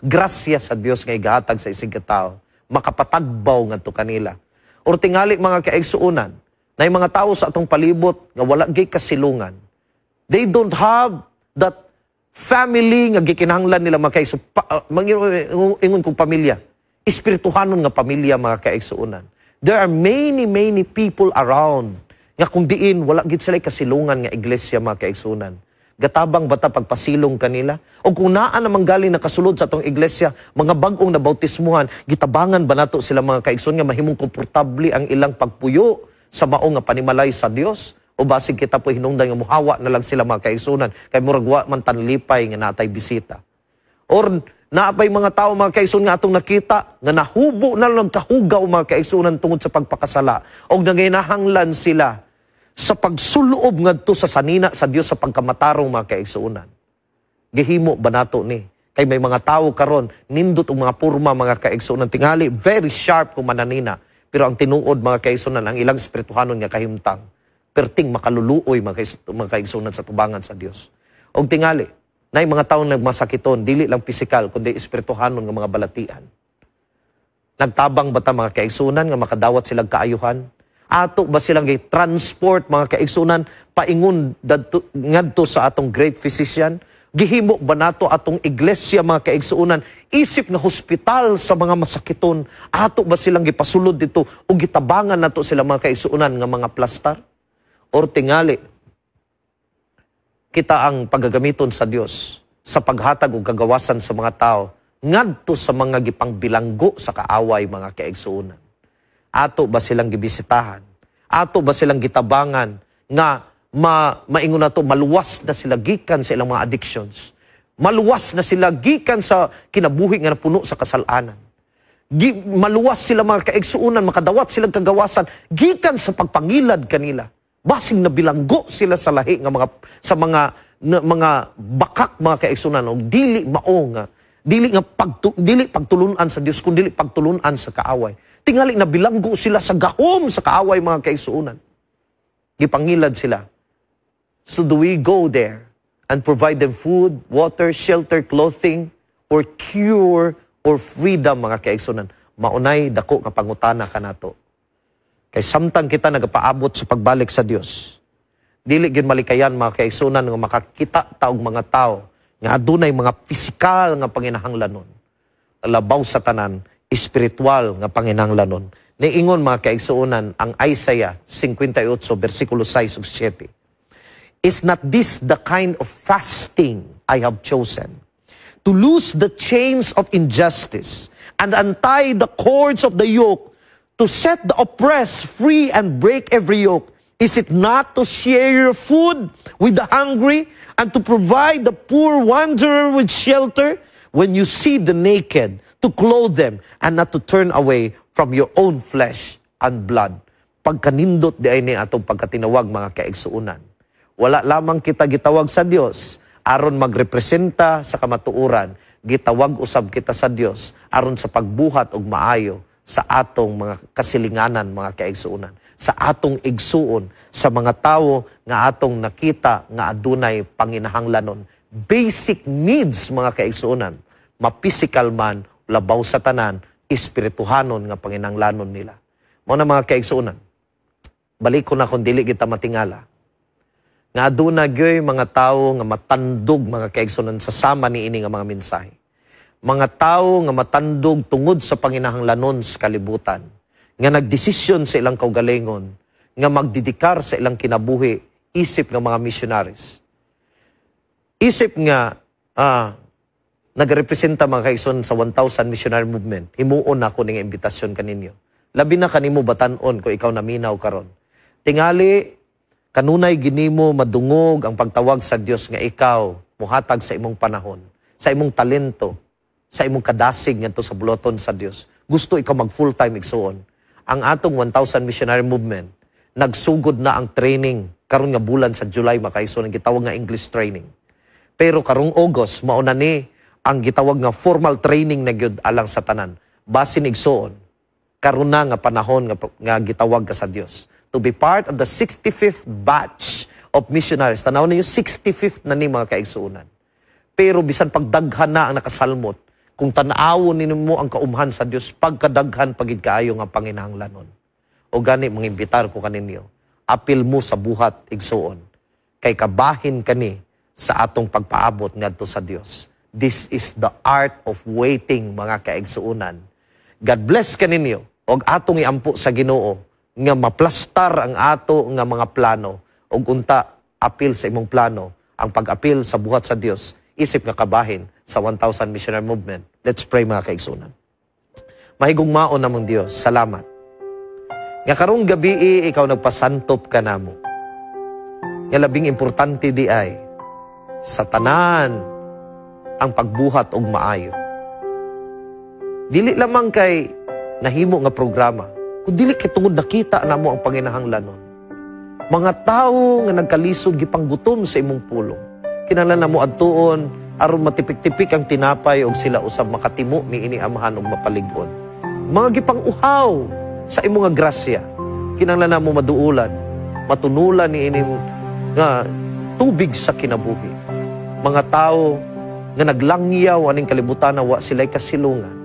Grasya sa Dios nga igatag sa isig tao, makapatagbaw ngadto kanila. Or tingali, mga kaigsuonan, na yung mga tao sa atong palibot nga wala gyud kasilungan. They don't have that family nga gikinahanglan nila, mga kaigsuonan. Ingon kong pamilya. Espirituhanon nga pamilya, mga kaigsuonan. There are many, many people around nga kung diin wala gid sila kasilungan nga iglesia, mga kaigsuonan. Gatabang ba ta pagpasilong kanila? O kung naa namang galing nakasulod sa atong iglesia, mga bag-ong nabautismuhan, gitabangan ba nato sila, mga kaigsuonan, nga mahimong komportable ang ilang pagpuyo sa mao nga panimalay sa Dios? O basig kita po hinungdan nga muhawa na lang sila, mga kaigsuonan, kay murag wa man tanlipay nga natay bisita? Or naapay mga tao, mga kaigsuonan, nga atong nakita nga nahubo na lang, nagkahugaw, mga kaigsuonan, tungod sa pagpakasala og nanginahanglan sila sa pagsulob ngadto sa sanina sa Dios sa pagkamatarong, mga kaigsuonan? Gihimo ba nato ni? Kay may mga tao karon nindot og mga porma, mga kaigsuonan, tingali very sharp kung mananina, pero ang tinuod, mga kaigsuonan, ang ilang espirituhanon nga kahimtang perting makaluluoy, mga kaigsuonan, sa tubangan sa Dios. Og tingali nay mga tao nagmasakiton, dili lang pisikal kundi espirituhanon nga mga balatian. Nagtabang ba ta, mga kaigsuonan, nga makadawat silang kaayuhan? Ato ba silang transport, mga kaigsunan, paingon dadto, ngadto sa atong great physician? Gihimo ba nato atong iglesia, mga kaigsuonan, isip nga hospital sa mga masakiton? Ato ba silang gipasulod dito o gitabangan nato sila, mga kaigsuonan, nga mga plastar? Or tingali kita ang paggagamiton sa Dios sa paghatag og kagawasan sa mga tao ngadto sa mga gipangbilanggo sa kaaway, mga kaigsuonan? Ato ba silang gibisitahan? Ato ba silang gitabangan nga maingon nato maluwas na sila gikan sa ilang mga addictions? Maluwas na sila gikan sa kinabuhi nga napuno sa kasalanan. Maluwas sila, mga kaigsuonan, makadawat silang kagawasan gikan sa pagpangilad kanila. Basing nabilanggo sila sa lahi nga mga sa mga na, mga bakak, mga kaigsuonan, og dili mao nga dili pagtulunan sa Dios kun dili pagtulunan sa kaaway. Tingali nabilanggo sila sa gahom sa kaaway, mga kaigsuonan. Gipangilad sila. So do we go there and provide them food, water, shelter, clothing, or cure, or freedom, mga kaigsuonan? Maunay dako nga pangutana kanato. Kay samtang kita nagapaabot sa pagbalik sa Dios, dili gyud malikayan, mga kaigsuonan, nga makakita ta og mga tao Nga adunay mga pisikal nga panginahanglanon. Labaw sa tanan, espiritual nga panginahanglanon. Niingon, mga kaigsuonan, ang Isaiah 58 bersikulo 6 ug 7. "Is not this the kind of fasting I have chosen? To loose the chains of injustice and untie the cords of the yoke, to set the oppressed free and break every yoke. Is it not to share your food with the hungry and to provide the poor wanderer with shelter? When you see the naked, to clothe them and not to turn away from your own flesh and blood." Pagkanindot diay ni atong pagkatinawag, mga kaigsuonan. Wala lamang kita gitawag sa Dios aron magrepresenta sa kamatuoran, gitawag usab kita sa Dios aron sa pagbuhat og maayo sa atong mga kasilinganan, mga kaigsuonan, sa atong igsuon, sa mga tawo nga atong nakita nga adunay panginahanglanon. Basic needs, mga kaigsuonan, ma-physical man, labaw sa tanan, espirituhanon nga panginahanglanon nila. Mao na, mga kaigsuonan, balik ko na kung dili kita matingala nga aduna gyoy mga tawo nga matandog, mga kaigsuonan, sa sama ni ini nga mga mensahe. Mga tawo nga matandog tungod sa panginahanglanon sa kalibutan, nga nagdesisyon sa ilang kaugalingon nga magdedikar sa ilang kinabuhi isip nga mga missionaries. Isip nga nagrepresenta, mga kaigsoon, sa 1,000 Missionary Movement, himuon nako ning imbitasyon kaninyo. Labi na kanimo batan-on kung ikaw naminaw karon. Tingali kanunay ginimo madungog ang pagtawag sa Dios nga ikaw muhatag sa imong panahon, sa imong talento, sa imong kadasig ngadto sa buloton sa Dios. Gusto ikaw mag full-time, igsuon. Ang atong 1,000 Missionary Movement, nagsugod na ang training karon nga bulan sa July, mga kaigsoon, ang gitawag nga English training. Pero karong August, mao na ni ang gitawag nga formal training na gyud alang sa tanan. Basin, igsuon, karon na nga panahon nga gitawag ka sa Dios to be part of the 65th batch of missionaries. Tanaw ninyo, 65th na ni, mga kaigsuonan. Pero bisan pagdaghan na ang nakasalmot, kung tan-awon ninyo ang kaumhan sa Dios, pagkadaghan pa gid kaayo nga panginahanglanon. O gani, mangimbitar ko kaninyo, apil mo sa buhat, igsuon, kay kabahin kani sa atong pagpaabot ngadto sa Dios. This is the art of waiting, mga kaigsuonan. God bless kaninyo og atong iampo sa Ginoo nga maplastar ang ato nga mga plano ug unta apil sa imong plano ang pag-apil sa buhat sa Dios isip nga kabahin sa 1,000 Missionary Movement. Let's pray, mga kaigsuonan. Mahigugmaon namong Dios, salamat nga karong gabi ikaw nagpasantop ka namo nga labing importante di ay sa tanan ang pagbuhat og maayo. Dili lamang kay nahimo nga programa, kun dili kay tungod nakita namo ang panginahanglanon. Mga tawo nga nagkalisod, gipanggutom sa imong pulong. Kinahanglan namo adtuon aron matipik-tipik ang tinapay og sila usab makatimo niini, Amahan, og mapalig-on. Mga gipang-uhaw sa imong nga grasya. Kinahanglan namo maduulan, matunulan niini nga tubig sa kinabuhi. Mga tao nga naglangyaw aning kalibutan na wa sila'y kasilungan.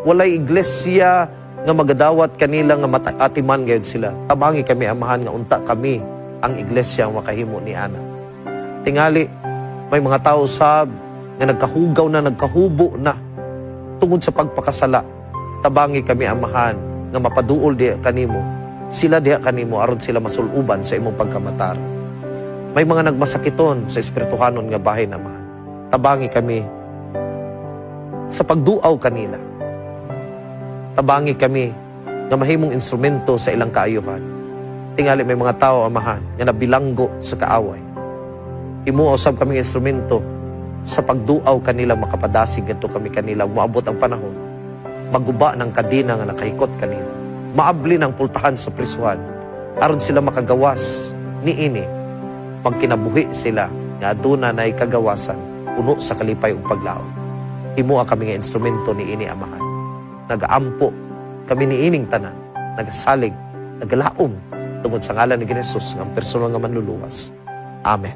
Walay iglesia nga magadawat kanila nga atiman gayud sila. Tabangi kami, Amahan, nga unta kami ang iglesia ang makahimo ni ana. Tingali may mga tao sab nga nagkahugaw na, nagkahubo na tungod sa pagpakasala. Tabangi kami, Amahan, nga mapaduol diha kanimo. Sila diha kanimo aron sila masuluban sa imong pagkamatar. May mga nagmasakiton sa espirituhanon nga bahin, Amahan. Tabangi kami sa pagduaw kanila. Tabangi kami nga mahimong instrumento sa ilang kaayuhan. Tingali may mga tao, Amahan, nga nabilanggo sa kaaway. Himuo usab kaming instrumento sa pagduaw kanila makapadasig ngadto kami kanila. Moabot ang panahon, maguba ng kadena nga nakahikot kanila. Maabli ng pultahan sa prisuhan aron sila makagawas niini. Pagkinabuhi sila nga aduna nay kagawasan puno sa kalipay ug paglaom. Himoa kami nga instrumento ni ini, Amahan. Nagaampo kami ni ining tanan, nagasalig, nagalaom tungod sa ngalan ni Jesus nga ang personal nga manluluwas. Amen.